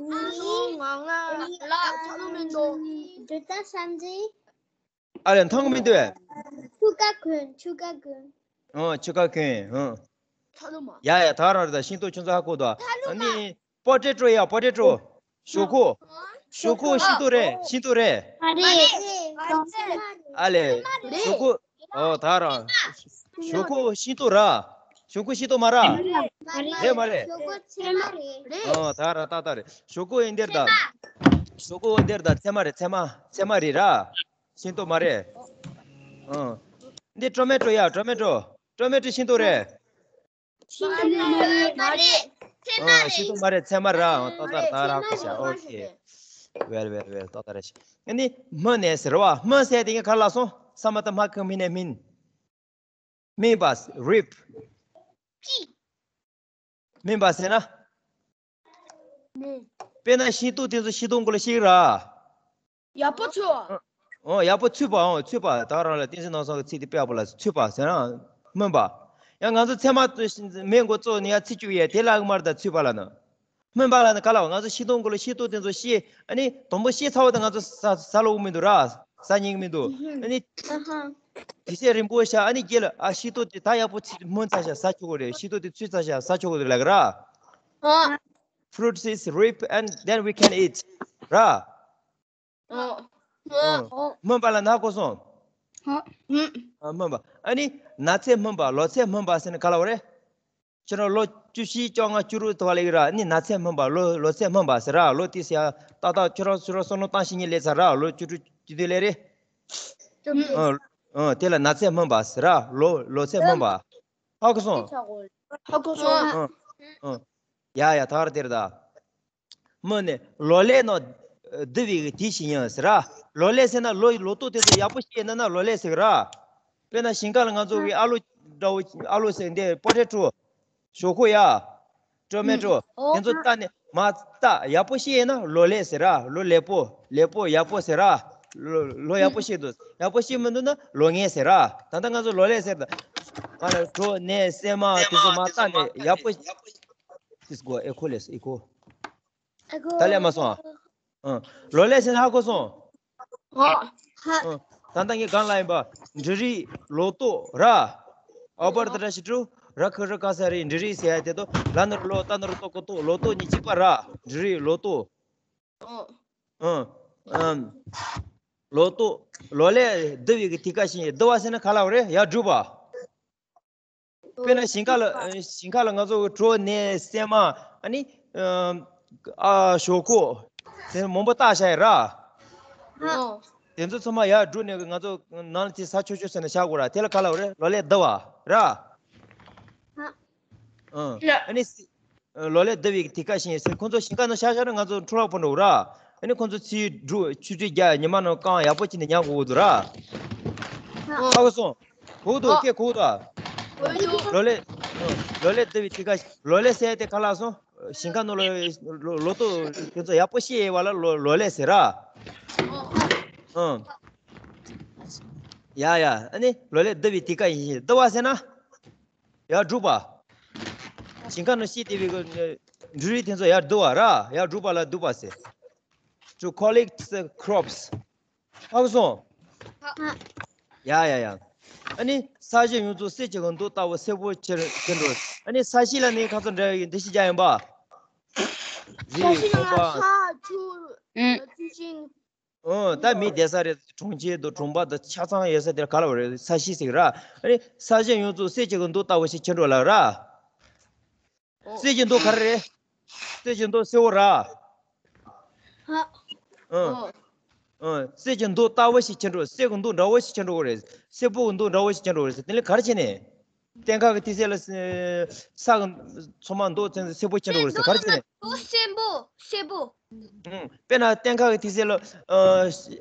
ཨ་ནི་ངང་ལག་ལ་ཚ་ལུ་མིན་འདུག་འབྲུ་ད་སམ་ཟི། ཨ་ལས་མཐོང་གི་མི་འདུག་བས། ཆུ་ཀ་གོན། ཆུ་ཀ་གོན། ཨོ་ཆུ་ཀ་གོན། ཨོ། ཡ་ཡ་ད་རང་རེད། ད་ཤིང་ཏོག་ཁྱོད་ཚོ་ཧ་གོ་དོ། ཨ་ནི་པོ་ཏེ་ཊོ་ཡ་པོ་ཏེ་ཊོ། ཞོག་ཁོག་ཞོག་ཁོག་ཤིང་ཏོག་རེད། ཤིང་ཏོག་རེད། ཨ་ལས་ཞོག་ཁོག་ཨོ་ད་རང་ཞོག་ཁོག་ཤིང་ཏོག་ར། ཞོག་ཁོག་ཤིང་ཏོག་མ་ར། རེད་མ་རེད། ཨོ་ད་ར་ཏག་ཏག་རེད། ཞོག་ཁོག་ཡིན་འདིར་ད། ཞོག་ཁོག་འདིར་ད་ཚེར་མ་རེད། ཚེར་མ་ཚེར་མ་རེད་ར། ཤིང་ཏོག་མ་རེད། ཨང་། འདི་ཊོ་མེ་ཊོ་ཡ། ཊོ་མེ་ཊོ། ཊོ་མེ་ཊོ་ཤིང་ཏོག་རེད། ཤིང་ཏོག་མ་རེད། ཨང་། ཤིང་ཏོག་མ་རེད། ཚེར་མ་རེད། ཨང་ཏག་ཏག་རེད། ཏག་རག་པ་ཤ། ཨོ་ཁེ། ཝེལ་ཝེལ་ཝེལ་ཏག་ཏག་རེད་ཤ། ཨ་ནི་སྨིན་ནས་ཟེར་བ། སྨིན་ཟེར་དེ་ག་ལ་སོང་། ས་མ་ཏ་སྨ་ཁ་སྨིན་ནས་སྨིན། སྨིན་པ། རིབ། སྨིན་པ་ཟེར་ན། དཔེར་ན་ཤིང་ཏོག་དེ་ཚོ་ཤིང་ཏོག་མགོ་ལ་ཤིག་ར། ཡག་པོ་ཚོས། ཨོ་ཡག་པོ་ཚུད་པ། ཨོ་ཚུད་པ། ད་རང་ལ་བསྟན་འཛིན་ནོར་བཟང་གི་ཚིག་དེ་དཔེ་ཡག་པོ་ལ་ཚུད་པ་ཟེར་ན། སྨིན་པ། ཡང་ང་ཚོ་ཚེར་མ་མེ་མགོ་བཙོག་ནས་ཡང་ཚིག་བཅུག་ཡས་དེ་ལ་ཨ་མར་ད་ཚུད་པ་ལ་ན། སྨིན་པ་ལ་ནི་ག་ལ་བ། ང་ཚོ་ཤིང་ཏོག་མགོ་ལ་ཤིང་ཏོག་དེ་ཚོ་ཤི། ཨ་ནི་དང་པོ་ཤི་ཚར་བ་དང་ང་ཚོ་ཟ་ཟ་ལོ་མི་འདུག་ར། ཟ་ཉན་གི་མི་འདུག་ཨ་ནི། དུས་ཚོད་རིང་པོ་བཞག་ཨ་ནི་རྗེས་ལ་ཨ་ཤིང་ཏོག་དེ་ད་ཡག་པོ་ཚིག་སྨིན་ཚར་ཤག་ཟ་ཆོག་གི་རེད། ཤིང་ཏོག་དེ་ཚུད་ཚར་ཤག་ཟ་ཆོག་གི་རེད་ལབ་གི་ར། Fruits is ripe and then we can eat. ར། ཨོ། ཨོ། སྨིན་པ་ལ་ན་གོ་སོང་། ཨོ། ཨ་སྨིན་པ། ཨ་ནི་ན་ཚོད་སྨིན་པ། ལོ་ཚོད་སྨིན་པ་ཟེར་ན་ག་ལ་བ་རེད། ཁྱེད་རང་ལོ་བཅུ་བཞི་བཅོ་ལྔ་བཅུ་དྲུག་ཐོག་ལ་ཡོད་ར། ཨ་ནི་ན་ཚོད་སྨིན་པ། ལོ་ལོ་ཚོད་སྨིན་པ་ཟེར་ར། ལོ་དེ་ཟེར་ཡ་ཏག་ཏག་ཁྱེད་རང་ཁྱེད་རང་བསམ་བློ་བཏང་ཤེས་ཉིན་ལས་ཚར་ར། ལོ་བཅུ་དྲུག་བཅུ་བདུན་ལས་རེད། ཨ་ཨ་དེ་ལ་ན་ཚོད་སྨིན་པ་ཟེར་ར། ལོ་ལོ་ཚོད་སྨིན་པ། ཧ་གོ་སོང་། ཧ་གོ་སོང་། ཨ་ཨ་ཡ་ཡ་ད་ར་དེ་ར་ད། སྨིན་ནས་ལོ་ལེགས་ནོ། བསྡུ་བའི་དུས་ཤིག་ཡིན་ཟེར་ར། ལོ་ལེགས་ཟེར་ན་ལོ་ལོ་ཏོག་དེ་ཚོ་ཡག་པོ་ཤེས་ན་ན་ལོ་ལེགས་ཟེར་གི་ར། དཔེར་ན་ཞིང་ཁ་ལ་ང་ཚོ་གི་ཨ་ལུ་འདྲ་བོ། ཨ་ལུ་ཟེར་འདི་པོ་ཏེ་ཊོ། ཞོག་ཁོག་ཡ། ཊོ་མེ་ཊོ། དེ་ཚོ་བཏགས་ནས་མ་བཏགས་ཡག་པོ་ཤེས་ན་ལོ་ལེགས་ཟེར་ར། ལོ་ལེགས་པོ། ལེགས་པོ་ཡག་པོ་ཟེར་ར། ལོ་ལོ་ཡག་པོ་ཤེས་འདུག་ཡག་པོ་ཤེས་མི་འདུག་ན་ལོ་ངན་ཟེར་ར། ད་ལྟ་ང་ཚོ་ལོ་ལེགས་ཟེར་ད། ང་ལ་གྲོ་ནས་སྲན་མ་དེ་ཚོ་མ་བཏགས་ནས་ཡག་པོ། ཨེ་ཁོ་ལེས་ཨེ་ཁོ། ད་ལས་མ་སོང་། ཨ། ལོ་ལེགས་ཟེར་ན་ཧ་གོ་སོང་། ཨ། ད་ལྟ་ངས་གང་ལ་ཡིན་པ། འབྲུ་རིགས་ལོ་ཏོག་ར། ཨ་བར་ད་ར་ཤི་ཀྲུ། ར་ཁུ་རི་ཀ་ས་རི། འབྲུ་རིགས་ཟེར་ཡ་དེ་དོ། ལ་ནུ་རི་ལོ། ཏ་ནུ་རི་ཏོ་ཀུ་ཏོག་ལོ་ཏོག་གཉིས་གཅིག་པ་ར། འབྲུ་རིགས་ལོ་ཏོག་ཨ། ཨ། ལོ་ཏོག་ལོ་ལེགས་བསྡུ་བའི་གི་དུས་སྐབས་ཤིག་བསྡུ་བ་ཟེར་ན་ག་ལ་བ་རེད། ཡར་སྒྲུབ་པ། དཔེར་ན་ཞིང་ཁ་ལ་ཞིང་ཁ་ལ་ང་ཚོ་གི་གྲོ་ནས་སྲན་མ། ཨ་ནི་ཨ་ཞོག་ཁོག་དེ་མང་པོ་བཏགས་བཞག་ཡོད་ར། ཨོ། དེ་ཚོ་ཚང་མ་ཡར་སྒྲུབ་ནས་ང་ཚོ་ནང་ལ་དེ་ཟ་ཆོག་ཆོག་ཟེར་ནས་བཞག་དགོས་ར། དེ་ལ་ག་ལ་བ་རེད། ལོ་ལེགས་བསྡུ་བ་ར། ཨ་ནི་ལོ་ལེགས་བསྡུ་བའི་དུས་སྐབས་ཤིག་ཟེར། ཁོང་ཚོ་ཞིང་ཁ་ནང་བཞག་བཞག་ན་ང་ཚོ་འཕྲོ་བརླག་ཕོག་འགྲོ་གི་ར། ཨ་ནི་ཁོང་ཚོ་ཚུར་སྒྲུབ་ཆུ་དྲི་རྒྱག་ཉི་མ་ནང་བཀང་ཡག་པོ་བྱས་ནས་ཉར་དགོས་འདུག་ར། ཧ་གོ་སོང་། གོ་འདུག་སྐད་གོ་འདུག་ལོ་ལེགས། ལོ་ལེགས་བསྡུ་བའི་དུས་སྐབས། ལོ་ལེགས་ཟེར་ཡ་དེ་ག་ལ་སོང་། ཞིང་ཁ་ནང་ལོ་ལོ་ལོ་ཏོག་དེ་ཚོ་ཡག་པོ་ཤེས་ཡས་པ་ལ་ལོ་ལོ་ལེགས་ཟེར་ར། ཨང་། ཡ་ཡ། ཨ་ནི་ལོ་ལེགས་བསྡུ་བའི་དུས་སྐབས་ཡིན། བསྡུ་བ་ཟེར་ན། ཡར་སྒྲུབ་པ། ཞིང་ཁ་ནང་ཤི་བསྡད་པའི་གི་འབྲུ་རིགས་དེ་ཚོ་ཡར་བསྡུ་བ་ར། ཡར་སྒྲུབ་པ་ལ་བསྡུ་བ་ཟེར། To collect the crops. ཧ་གོ་སོང་། ཡ་ཡ་ཡ། ཨ་ནི་ས་གཞི་ཡོངས་རྫོགས་གསེར་གྱི་གི་མདོག་ལྟ་བུ་སེར་པོ་ཕྱིར་ཕྱིར་འགྲོ། ཨ་ནི་ས་གཞི་ལ་ནི་ཁ་ཚོན་འདྲ་བའི་འདི་ཤི་རྒྱ་ཡིན་པ། རི་ཁོང་པ། ཨུ། ད་མི་བསྡད་ས་རེད། གྲོང་ཁྱེར་དང་གྲོང་པ་དང་ཆ་ཚང་ཡོད་ས་དེར་ག་ལ་བ་རེད། ས་གཞི་ཟེར་གི་ར། ཨ་ནི་ས་གཞི་ཡོངས་རྫོགས་གསེར་གྱི་གི་མདོག་ལྟ་བུ་ཞིག་ཕྱིར་འགྲོ་ལ་ར། གསེར་གྱི་མདོག་ག་རེ་རེད། གསེར་གྱི་མདོག་སེར་པོ་ར། ཧ། ཨང་། ཨོ། ཨང་། གསེར་གྱི་མདོག་ལྟ་བུ་ཞིག་ཁྱེར་འགྲོ། གསེར་གྱི་མདོག་འདྲ་བོ་ཞིག་ཁྱེར་འགྲོ་གི་རེད། སེར་པོ་གི་མདོག་འདྲ་བོ་ཞིག་ཁྱེར་འགྲོ་གི་རེད། དེ་ལས་ག་རེ་བྱས་ནས། སྟེང་ཁ་གི་ཐིག་སེ་ལ་ས་གི་ཚང་མ་མདོག་ཚང་སེར་པོ་ཁྱེར་འགྲོ་གི་རེད་ཟེར། ག་རེ་བྱས་ནས། མདོག་སེར་པོ་སེར་པོ། ཨང་། དཔེར་ན་སྟེང་ཁ་གི་ཐིག་སེ་ལ་ཨ་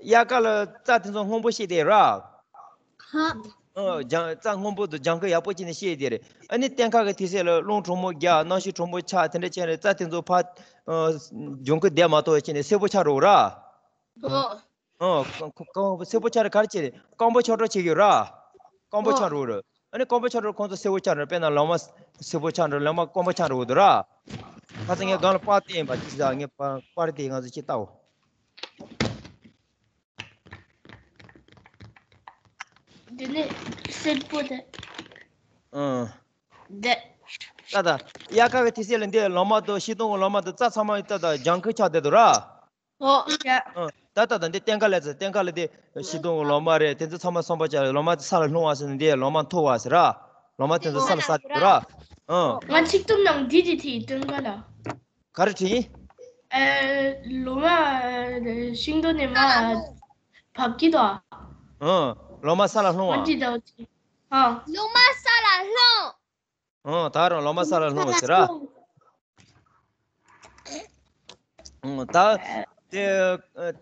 དབྱར་ཁ་ལ་རྩྭ་དེ་ཚོ་སྔོན་པོ་ཤེས་དེ་ར། ཧ། ཨ་ལྗང་རྩྭ་སྔོན་པོ་དང་ལྗང་ཁུ་ཡག་པོ་བྱས་ནས་ཤེས་དེ་རེད། ཨ་ནི་སྟེང་ཁ་གི་ཐིག་སེ་ལ་རླུང་དྲོན་མོ་རྒྱག་གནམ་གཤིས་དྲོན་མོ་ཆགས་དེ་འདྲ་བྱས་ནས་རྩྭ་དེ་ཚོ་ཕར་ཨ་ལྗང་ཁུ་ལྡན་མ་གཏོགས་བྱས་ནས་སེར་པོ་ཆགས་འགྲོ་གི་ར། ཨོ། ཨ་ཁོ་ཁོ་སེར་པོ་ཆགས་རེད། ག་རེ་བྱས་རེད། སྐམ་པོ་ཆགས་འགྲོ་བྱེད་ཀྱི་ར། སྐམ་པོ་ཆགས་འགྲོ་རེད། ཨ་ནི་སྐམ་པོ་ཆགས་འགྲོ་ཁོང་ཚོ་སེར་པོ་ཆགས་འགྲོ། དཔེར་ན་ལོ་མ་སེར་པོ་ཆགས་འགྲོ། ལོ་མ་སྐམ་པོ་ཆགས་འགྲོ་གི་འདུག་ར། ཁ་སང་ངས་སྒང་ལ་པར་བལྟས་ཡིན་པ། ཅི་ཟེར་ངས་པར་པར་དེ་ང་ཚོ་ཅིག་ལྟའོ། འདི་ནི་སེར་པོ་དེ། ཨང་། འདི། ད་ད། དབྱར་ཁ་གི་ཐིག་སེ་ལ་འདི་ལོ་མ་དང་སྤྱིར་བཏང་གི་ལོ་མ་དང་རྩྭ་ཚང་མ་ད་ད་ལྗང་ཁུ་ཆགས་བསྡད་འདུག་ར། ཨོ། ཡ། ཨང་། ད་ད་ད་འདི་སྟེང་ཁ་ལ་ཚེ། སྟེང་ཁ་ལ་འདི་སྤྱིར་བཏང་གི་ལོ་མ་རེད། དེ་ཚོ་ཚང་མ་སོན་པོ་ཆགས། ལོ་མ་དེ་ས་ལ་ལྷུང་བ་ཟེར་ན་འདི་ལོ་མ་འཐོར་བ་ཟེར་ར། ལོ་མ་དེ་ཚོ་ས་ལ་ཟགས་འདུག་ར། ཨང་། ང་ཚིག་དུམ་ནང་འདི་འདི་དེ་སྟོན་ག་ལ། ག་རེ་བྲིས་ཡིན། ཨེ། ལོ་མ་ཤིང་སྡོང་ནས་མར་བབས་ཀྱི་འདུག་ཨང་། ལོ་མ་ས་ལ་ལྷུང་བ། ཨང་། ལོ་མ་ས་ལ་ལྷུང་། ཨང་། ད་རུང་ལོ་མ་ས་ལ་ལྷུང་བ་ཟེར་ར། ཨང་། ད་དེ་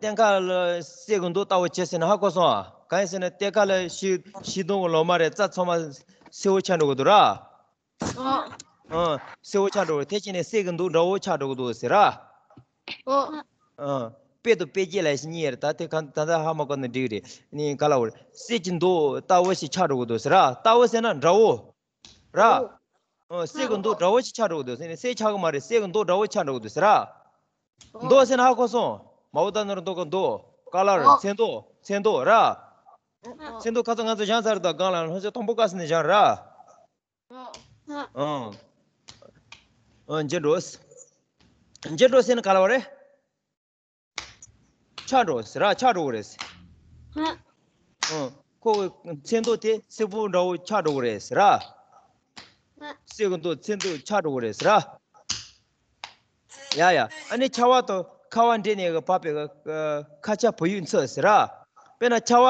སྟེང་ཁ་ལ་གསེར་གྱི་མདོག་ལྟ་བུ་བྱས་ཟེར་ན་ཧ་གོ་སོང་ཨ། གང་ཡིན་ཟེར་ན་སྟེང་ཁ་ལ་ཤིང་ཤིང་སྡོང་གི་ལོ་མ་རེད། རྩྭ་ཚང་མ་སེར་པོ་ཆགས་འགྲོ་གི་འདུག་ར། ཨོ། ཨང་། སེར་པོ་ཆགས་འགྲོ་གི། དེ་བྱས་ནས་གསེར་གྱི་མདོག་འདྲ་བོ་ཆགས་འགྲོ་གི་འདུག་ཟེར་ར། ཨོ། ཨང་། དཔེ་དང་དཔེ་བྱད་ལབ་ཡ་གཉིས་ཡོད་རེད། ད་དེ་གང་ད་ལྟ་ཧ་མ་གོ་ན་འགྲིག་རེད། ནི་ག་ལ་བར་གསེར་གྱི་མདོག་ལྟ་བུ་ཞིག་ཆགས་འགྲོ་གི་འདུག་ཟེར་ར། ལྟ་བུ་ཟེར་ན་འདྲ་བོ། ར། ཨོ། ཨང་། གསེར་གྱི་མདོག་འདྲ་བོ་ཞིག་ཆགས་འགྲོ་གི་འདུག་ཟེར་ནས། གསེར་ཆགས་གི་མ་རེད། གསེར་གྱི་མདོག་འདྲ་བོ་ཆགས་འགྲོ་གི་འདུག་ཟེར་ར། མདོག་ཟེར་ན་ཧ་གོ་སོང་། མ་འོ་ད་ནོར་མདོག་གི་མདོག་ཀ་ལར། ཨོ། ཚོན་མདོག་ཚོན་མདོག་ར། ཨོ། ཚོན་མདོག་ཁ་སང་ང་ཚོ་སྦྱངས་ཚར་དང་སྒང་ལ་ལྷུང་བཟེད་དང་པོ་ཀ་ཟེར་ནས་སྦྱངས་ར། ཨོ། ཨང་། ཨང་། འགྱེལ་འགྲོ། འགྱེལ་འགྲོ་ཟེར་ན་ག་ལ་བ་རེད། ཆགས་འགྲོ་ཟེར་ར། ཆགས་འགྲོ་གི་རེད། ཨང་། ཁོ་གི་ཚོན་མདོག་དེ་སེར་པོ་འདྲ་བོ་ཆགས་འགྲོ་གི་རེད་ཟེར་ར། གསེར་གྱི་མདོག་ཚོན་མདོག་ཆགས་འགྲོ་གི་རེད་ཟེར་ར། ཡ་ཡ། ཨ་ནི་ཆར་པ་དང་ཁ་བ་འདྲེས་ནས་གི་བབས་པའི་གི་ཁ་ཆར་བུ་ཡུག་འཚུབ་ཟེར་ར། དཔེར་ན་ཆར་པ་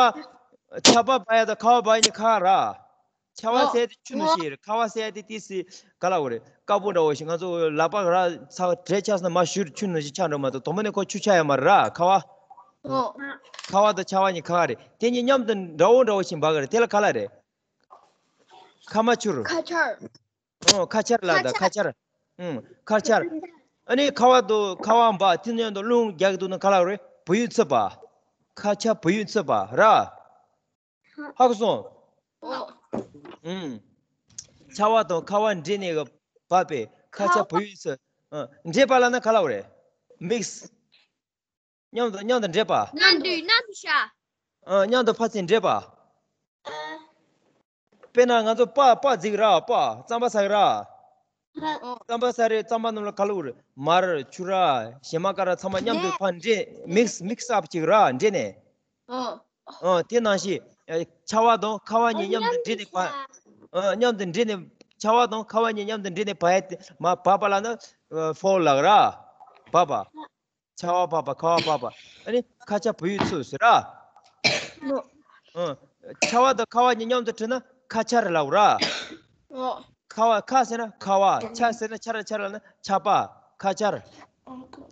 ཆར་པ་འབབ་ཡ་དང་ཁ་བ་འབབ་ཡ་གཉིས་ཁ་ཁ་ར། ཆར་པ་ཨོ། ཟེར་ཡ་དེ་ཆུ་ནང་བཞིན་རེད། ཁ་བ་ཟེར་ཡ་དེ་ཏི་སི་ག་ལ་འོ་རེད། དཀར་པོ་འདྲ་བོ་ཞིག་ང་ཚོ་ལག་པ་ར་ཚ་བ་དྲོད་ཆགས་སོང་ན་མར་བཞུར་ཆུ་ནང་བཞིན་ཆགས་འགྲོ་མ་གཏོགས་དང་པོ་ནས་ཁོ་ཆུ་ཆགས་ཡ་མ་རེད་ར། ཁ་བ། ཨོ། ཁ་བ་དང་ཆར་པ་གཉིས་ཁ་ཁ་རེད། དེ་གཉིས་མཉམ་དུ་འདྲ་བོ་འདྲ་བོ་ཞིག་འབབ་གི་རེད། དེ་ལ་ག་ལ་རེད། ཁ་མ་ཆུར། ཁ་ཆར། ཨོ། ཁ་ཆར་ལ་ད་ཁ་ཁ་ཆར། ཆར། ཨུམ། ཁ་ཆར། ཨ་ནི་ཁ་བ་དང་ཁ་བ་འབབ། དེ་མཉམ་དུ་རླུང་རྒྱག་གི་འདུག་ན་ག་ལ་འོ་རེད། བུ་ཡུག་འཚུབ་པ། ཁ་ཆར་བུ་ཡུག་འཚུབ་པ་ར། ཧ་གོ་སོང་། ཨོ། ཨུམ། ཆར་པ་དང་ཁ་བ་འདྲེས་ནས་གི་བབས་པའི་ཁ་ཆར་བུ་ཡུག་ཚོ། ཨ། འདྲེས་པ་ལབ་ན་ག་ལ་འོ་རེད། མིག་སི། མཉམ་དུ་མཉམ་དུ་འདྲེས་པ། མཉམ་དུ་མཉམ་དུ་བཞག་ཨ། མཉམ་དུ་ཕར་ཚུར་འདྲེས་པ། དཔེར་ན་ང་ཚོ་པགས་པགས་བརྫིས་ར། པགས་རྩམ་པ་ཟ་གི་ར། ཨོ། རྩམ་པ་ཟ་རེད། རྩམ་པ་རྣམས་ལ་ག་ལ་འོ་རེད། མར་ཆུ་ར་ཞེ་མ་ཀ་ར་ཚང་མ་མཉམ་དུ་ཕར་འདྲེས། མིག་སི་མིག་སི་ཨབ་བྱེད་གི་ར། འདྲེས་ནས། ཨོ། ཨ། དེ་ནང་བཞིན་ཆར་པ་དང་ཁ་བ་གཉིས་མཉམ་དུ་འདྲེས་ནས་བབས། ཨ། མཉམ་དུ་འདྲེས་ནས་ཆར་པ་དང་ཁ་བ་གཉིས་མཉམ་དུ་འདྲེས་ནས་བབས་ཡ་དེ་མར་བབས་པ་ལབ་ན་ཕོལ་ལབ་ར། བབས་པ། ཆར་པ་བབས་པ། ཁ་བ་བབས་པ། ཨ་ནི་ཁ་ཆར་བུ་ཡུག་འཚུབ་ཟེར་ར། ཨོ། ཨ། ཆར་པ་དང་ཁ་བ་གཉིས་མཉམ་དུ་འདྲེས་ན་ཁ་ཆར་ལབ་ར། ཨོ། ཁ་བ། ཁ་ཟེར་ན་ཁ་བ། ཆར་ཟེར་ན་ཆར། ཆར་ལབ་ན་ཆར་པ། ཁ་ཆར།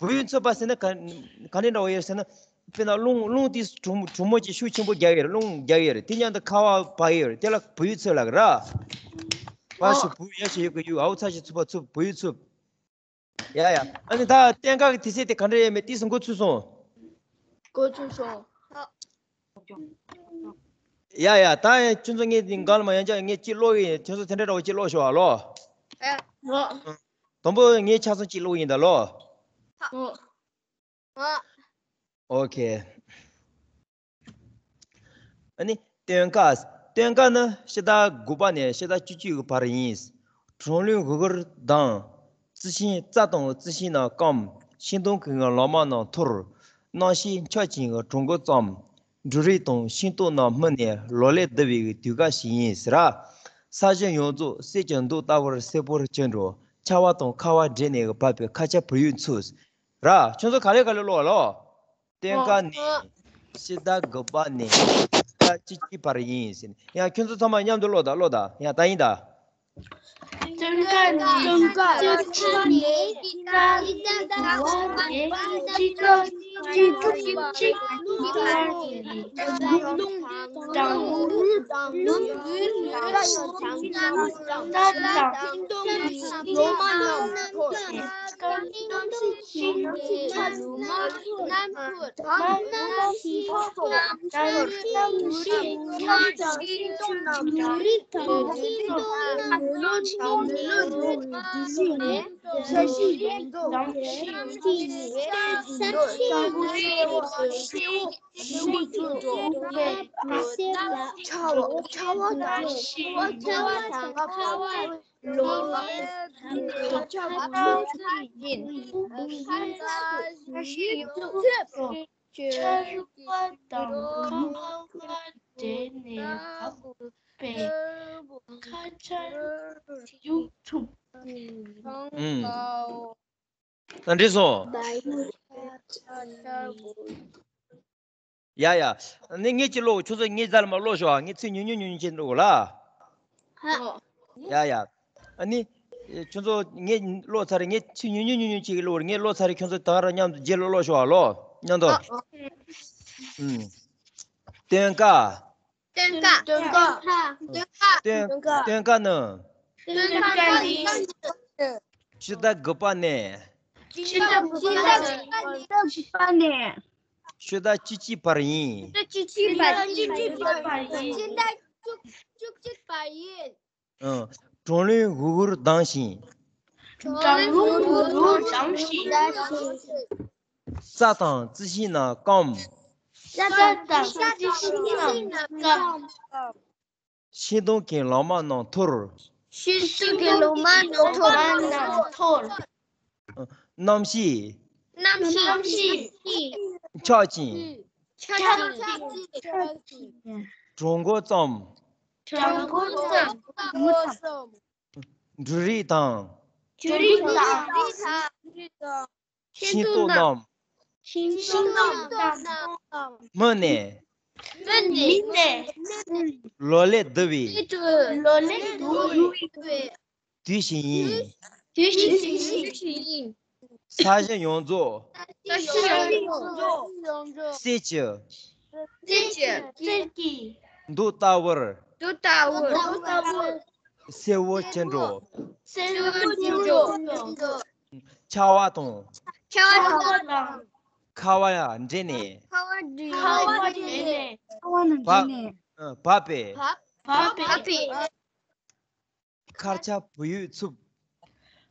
བུ་ཡུག་འཚུབ་པ་ཟེར་ན་ག་ག་ནས་འདྲ་བོ་ཡོད་ཟེར་ན། དཔེར་ན་རླུང་རླུང་དེ་གྲང་གྲང་མོ་ཅིག་ཤུགས་ཆེན་པོ་རྒྱག་ཡོད་རེད། རླུང་རྒྱག་ཡོད་རེད། དེ་མཉམ་དུ་ཁ་བ་བབས་ཡོད་རེད། དེ་ལ་བུ་ཡུག་འཚུབ་ལབ་གི་ར། བ་ཞིག་བུ། ཡ་ཞིག་ཡུག་གི་ཡུག། འའོ་ཚ་ཞིག་ཚུགས་པ་ཚུགས། བུ་ཡུག་འཚུབ། ཡ་ཡ། ཨ་ནི་ད་སྟེང་ཁ་གི་ཐིག་སེ་དེ་ག་འདྲ་ཡོད་མེད་ཏོག་ཙམ་མགོ་ཚོས་སོང་། མགོ་ཚོས་སོང་། ཡ་ཡ། ད་ཁྱོད་ཚོ་ངས་འདི་འགག་ལ་མ་ཡང་ཅག་ངས་གཅིག་ཀློག་གི་ཡིན། ཁྱོད་ཚོ་དེ་འདྲ་འདྲ་བོ་གཅིག་ཀློག་ཤོག་ཨ་ལོ། ཨ། དང་པོ་ངས་ཆ་ཚང་གཅིག་ཀློག་གི་ཡིན་ད་ལོ། ཨ། ཨོ་ཁེ། ཨ་ནི་སྟོན་ཀ། སྟོན་ཀ་ནི་ཕྱི་ཟླ་དགུ་པ་ནས་ཕྱི་ཟླ་བཅུ་གཅིག་གི་བར་ཡིན། གྲང་རླུང་ཧུར་ཧུར་ལྡང་། རྩི་ཤིང་རྩྭ་དང་རྩི་ཤིང་རྣམས་སྐམ། ཤིང་སྡོང་གི་ངང་ལོ་མ་རྣམས་འཐོར། གནམ་གཤིས་འཁྱག་ཅིང་གྲང་འགུལ་བརྩམས། འབྲུ་རིགས་དང་ཤིང་ཏོག་རྣམས་སྨིན་ནས་ལོ་ལེགས་བསྡུ་བའི་དུས་སྐབས་ཤིག་ཡིན་ཟེར། ས་གཞི་ཡོངས་རྫོགས་གསེར་གྱི་མདོག་ལྟ་བུར་སེར་པོར་གྱུར་འགྲོ། ཆར་པ་དང་ཁ་བ་འདྲེས་ནས་བབས་པའི་ཁ་ཆར་བུ་ཡུག་འཚུབས། ར། ཁྱོད་ཚོ་ག་ལེ་ག་ལེ་ཀློག་ལོ། སྟོན་ཁ་ནས་ཕྱི་ཟླ་དགུ་པ་ནས་ཕྱི་ཟླ་བཅུ་གཅིག་བར་ཡིན་ཟེར། ཡང་ཁྱོད་ཚོ་ཚང་མ་མཉམ་དུ་ཀློག་དང་ཀློག་དང་། ཡང་ད་ཡིན་ད། སྟོན་ཁ་ནས། སྟོན་ཁ་ནས་ཕྱི་ཟླ་དགུ་པ་ནས་ཕྱི་ཟླ་བཅུ་གཅིག་བར་ལུང་དང་ལུང་དང་ལུང་དང་ལུང་དང་ལུང་དང་ལུང་དང་ལུང་དང་། ཆར་པ་ཆར་པ་དང་ཁ་བ་ལོ་ཁ་ཆར་པ་ཡིན། ཆར་པ་དང་ཁ་བ་འདྲེས་ནས་བབས་པའི་ཁ་ཆར་ཡུག་འཚུབས། ཨུམ། ད་འགྲིག་སོང་། ཡ་ཡ། ཨ་ནི་ངས་ཅིག་ཀློག་ཁྱོད་ཚོ་ངའི་རྩ་ལ་མར་ཀློག་ཤོག་ཨ། ངས་ཚིག་ཉུང་ཉུང་ཉུང་ཉུང་ཅིག་ཀློག་ལ། ཧ། ཡ་ཡ། ཨ་ནི། ཁྱོད་ཚོ་ངས་ཀློག་ཚར་རེད། ངས་ཚིག་ཉུང་ཉུང་ཉུང་ཉུང་ཅིག་ཀློག་རེད། ངས་ཀློག་ཚར་རེད། ཁྱོད་ཚོ་ད་ག་རང་མཉམ་དུ་རྗེས་ལ་ཀློག་ཤོག་ཨ། ཀློག་མཉམ་དུ། ཨ། ཨ། ཨུམ། སྟོན་ཁ། སྟོན་ཁ། སྟོན་ཁ། སྟོན་ཁ། སྟོན་སྟོན་ཁ་ནི། སྟོན་ཁ་ནི། ཕྱི་ཟླ་དགུ་པ་ནས། ཕྱི་ཟླ་དགུ་པ་ནས། ཕྱི་ཟླ་དགུ་པ་ནས། ཕྱི་ཟླ་བཅུ་གཅིག་བར་ཡིན། ཕྱི་ཟླ་བཅུ་གཅིག་བར་ཡིན། ཕྱི་ཟླ་བཅུ་གཅིག་བར་ཡིན། ཨང་། གྲང་རླུང་འུར་འུར་ལྡང་ཞིང་། གྲང་རླུང་འུར་འུར་ལྡང་ཞིང་། ས་དང་རྩི་ཤིང་རྣམས་སྐམ། ས་དང་རྩི་ཤིང་རྣམས་སྐམ། ཤིང་སྡོང་གི་ལོ་མ་རྣམས་འཐོར། ཤིང་སྡོང་གི་ལོ་མ་རྣམས་འཐོར། རྣམ་ཤེས། རྣམ་ཤེས། འཁྱག་ཅིང་། འཁྱག་ཅིང་། གྲང་མགོ་ཙམ། གྲང་མགོ་ཙམ། འབྲུ་རིགས་དང་། འབྲུ་རིགས་དང་། ཤིང་ཏོག་རྣམས། ཤིང་ཏོག་རྣམས། སྨིན་ནས། སྨིན་ནས། ལོ་ལེགས་འདུ་བའི། ལོ་ལེགས་འདུ་བའི། དུས་ཤིག་ཡིན། དུས་ཤིག་ཡིན། ས་གཞི་ཡོངས་རྫོགས། ས་གཞི་ཡོངས་རྫོགས། གསེར་གྱི། གསེར་གྱི། མདོག་ལྟ་བུར། མདོག་ལྟ་བུར། སེར་པོར་གྱུར་འགྲོ། སེར་པོར་གྱུར་འགྲོ། ཆར་པ་དང་། ཆར་པ་དང་། ཁ་བ་ཡང་འདྲེས་ནས། ཁ་བ་འདྲེས་ནས། ཁ་བ་འདྲེས་ནས། བབས། ཨ། བབས་པས། བབས་པས། ཁ་ཆར་བུ་ཡུག་འཚུབས།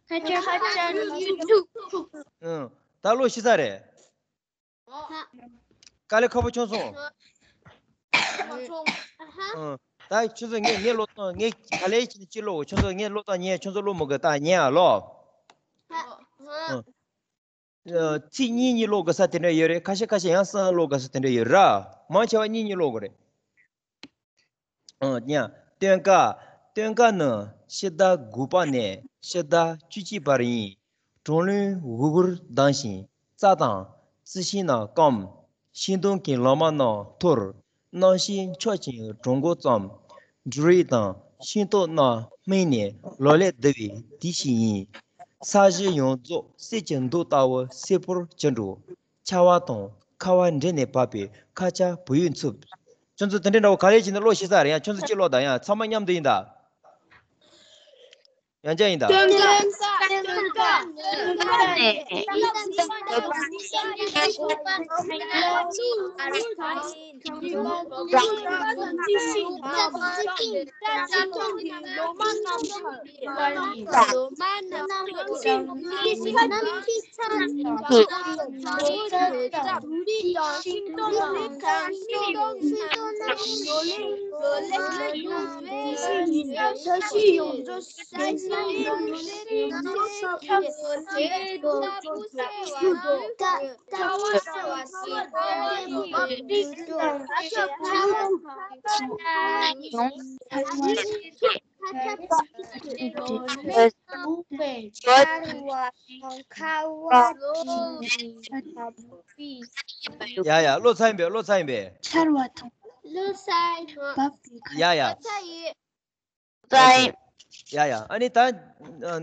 ཁ་ཆར་བུ་ཡུག་འཚུབས། ཨ། ད་ཀློག་ཤེས་ས་རེད། དཀའ་ལས་ཁག་པོ་བྱུང་སོང་། ཨ། ད་ཁྱོད་ཚོ་ངས་ངས་ཀློག་སྟངས། ངས་ག་ལེ་བྱས་ནས་ཅིག་ཀློག་ཁྱོད་ཚོ་ངས་ཀློག་སྟངས་ཉན། ཁྱོད་ཚོ་ཀློག་མི་དགོས། ད་ཉན་ཨ་ཀློག་ཨ། ཚིག་གཉིས་གཉིས་ཀློག་དགོས་ས་དེ་འདྲ་ཡོད་རེད། ཁ་ཤས་ཁ་ཤས་ཡང་གསུམ་ཀློག་དགོས་ས་དེ་འདྲ་ཡོད་ར། མང་ཆེ་བ་གཉིས་གཉིས་ཀློག་དགོས་རེད། ཨང་། སྟོན་ཁ། སྟོན་ཁ་ནི་ཕྱི་ཟླ་དགུ་པ་ནས་ཕྱི་ཟླ་བཅུ་གཅིག་བར་ཡིན། གྲང་རླུང་འུར་འུར་ལྡང་ཞིང་། རྩྭ་དང་རྩི་ཤིང་རྣམས་སྐམ། ཤིང་སྡོང་གི་ལོ་མ་རྣམས་འཐོར། རྣམ་ཤེས་འཁྱོག་ཅིང་གྲང་མགོ་ཙམ། འབྲུ་རིགས་དང་ཤིང་ཏོག་རྣམས་སྨིན་ནས་ལོ་ལེགས་འདུ་བའི་དུས་ཤིག་ཡིན། ས་གཞི་ཡོངས་རྫོགས་གསེར་གྱི་མདོག་ལྟ་བུ་སེར་པོར་གྱུར་འགྲོ། ཆར་པ་དང་ཁ་བ་འདྲེས་ནས་བབས་པའི་ཁ་ཆར་བུ་ཡུག་འཚུབས། ཁྱོད་ཚོ་དེ་འདྲའི་འདྲ་བོ་ག་ལེ་བྱས་ནས་ཀློག་ཤེས་ས་རེད། ཡང་ཁྱོད་ཚོ་གཅིག་ཀློག་དང་། ཡང་ཚང་མ་མཉམ་དུ་ཡིན་ད། ཡང་བསྐྱར་ཡིན་ད། སྟོན་ཁ། སྟོན་ཁ། སྟོན་ཁ་ནས། ཡ་ཡ་བློ་ཚ་ཡིན་པས། བློ་ཚ་ཡིན་པས། ཆར་བ་དང་བློ་ཚ་ཡིན། ཡ་ཡ། ཚ་ཡིན། ཡ་ཡ། ཨ་ནི་ད་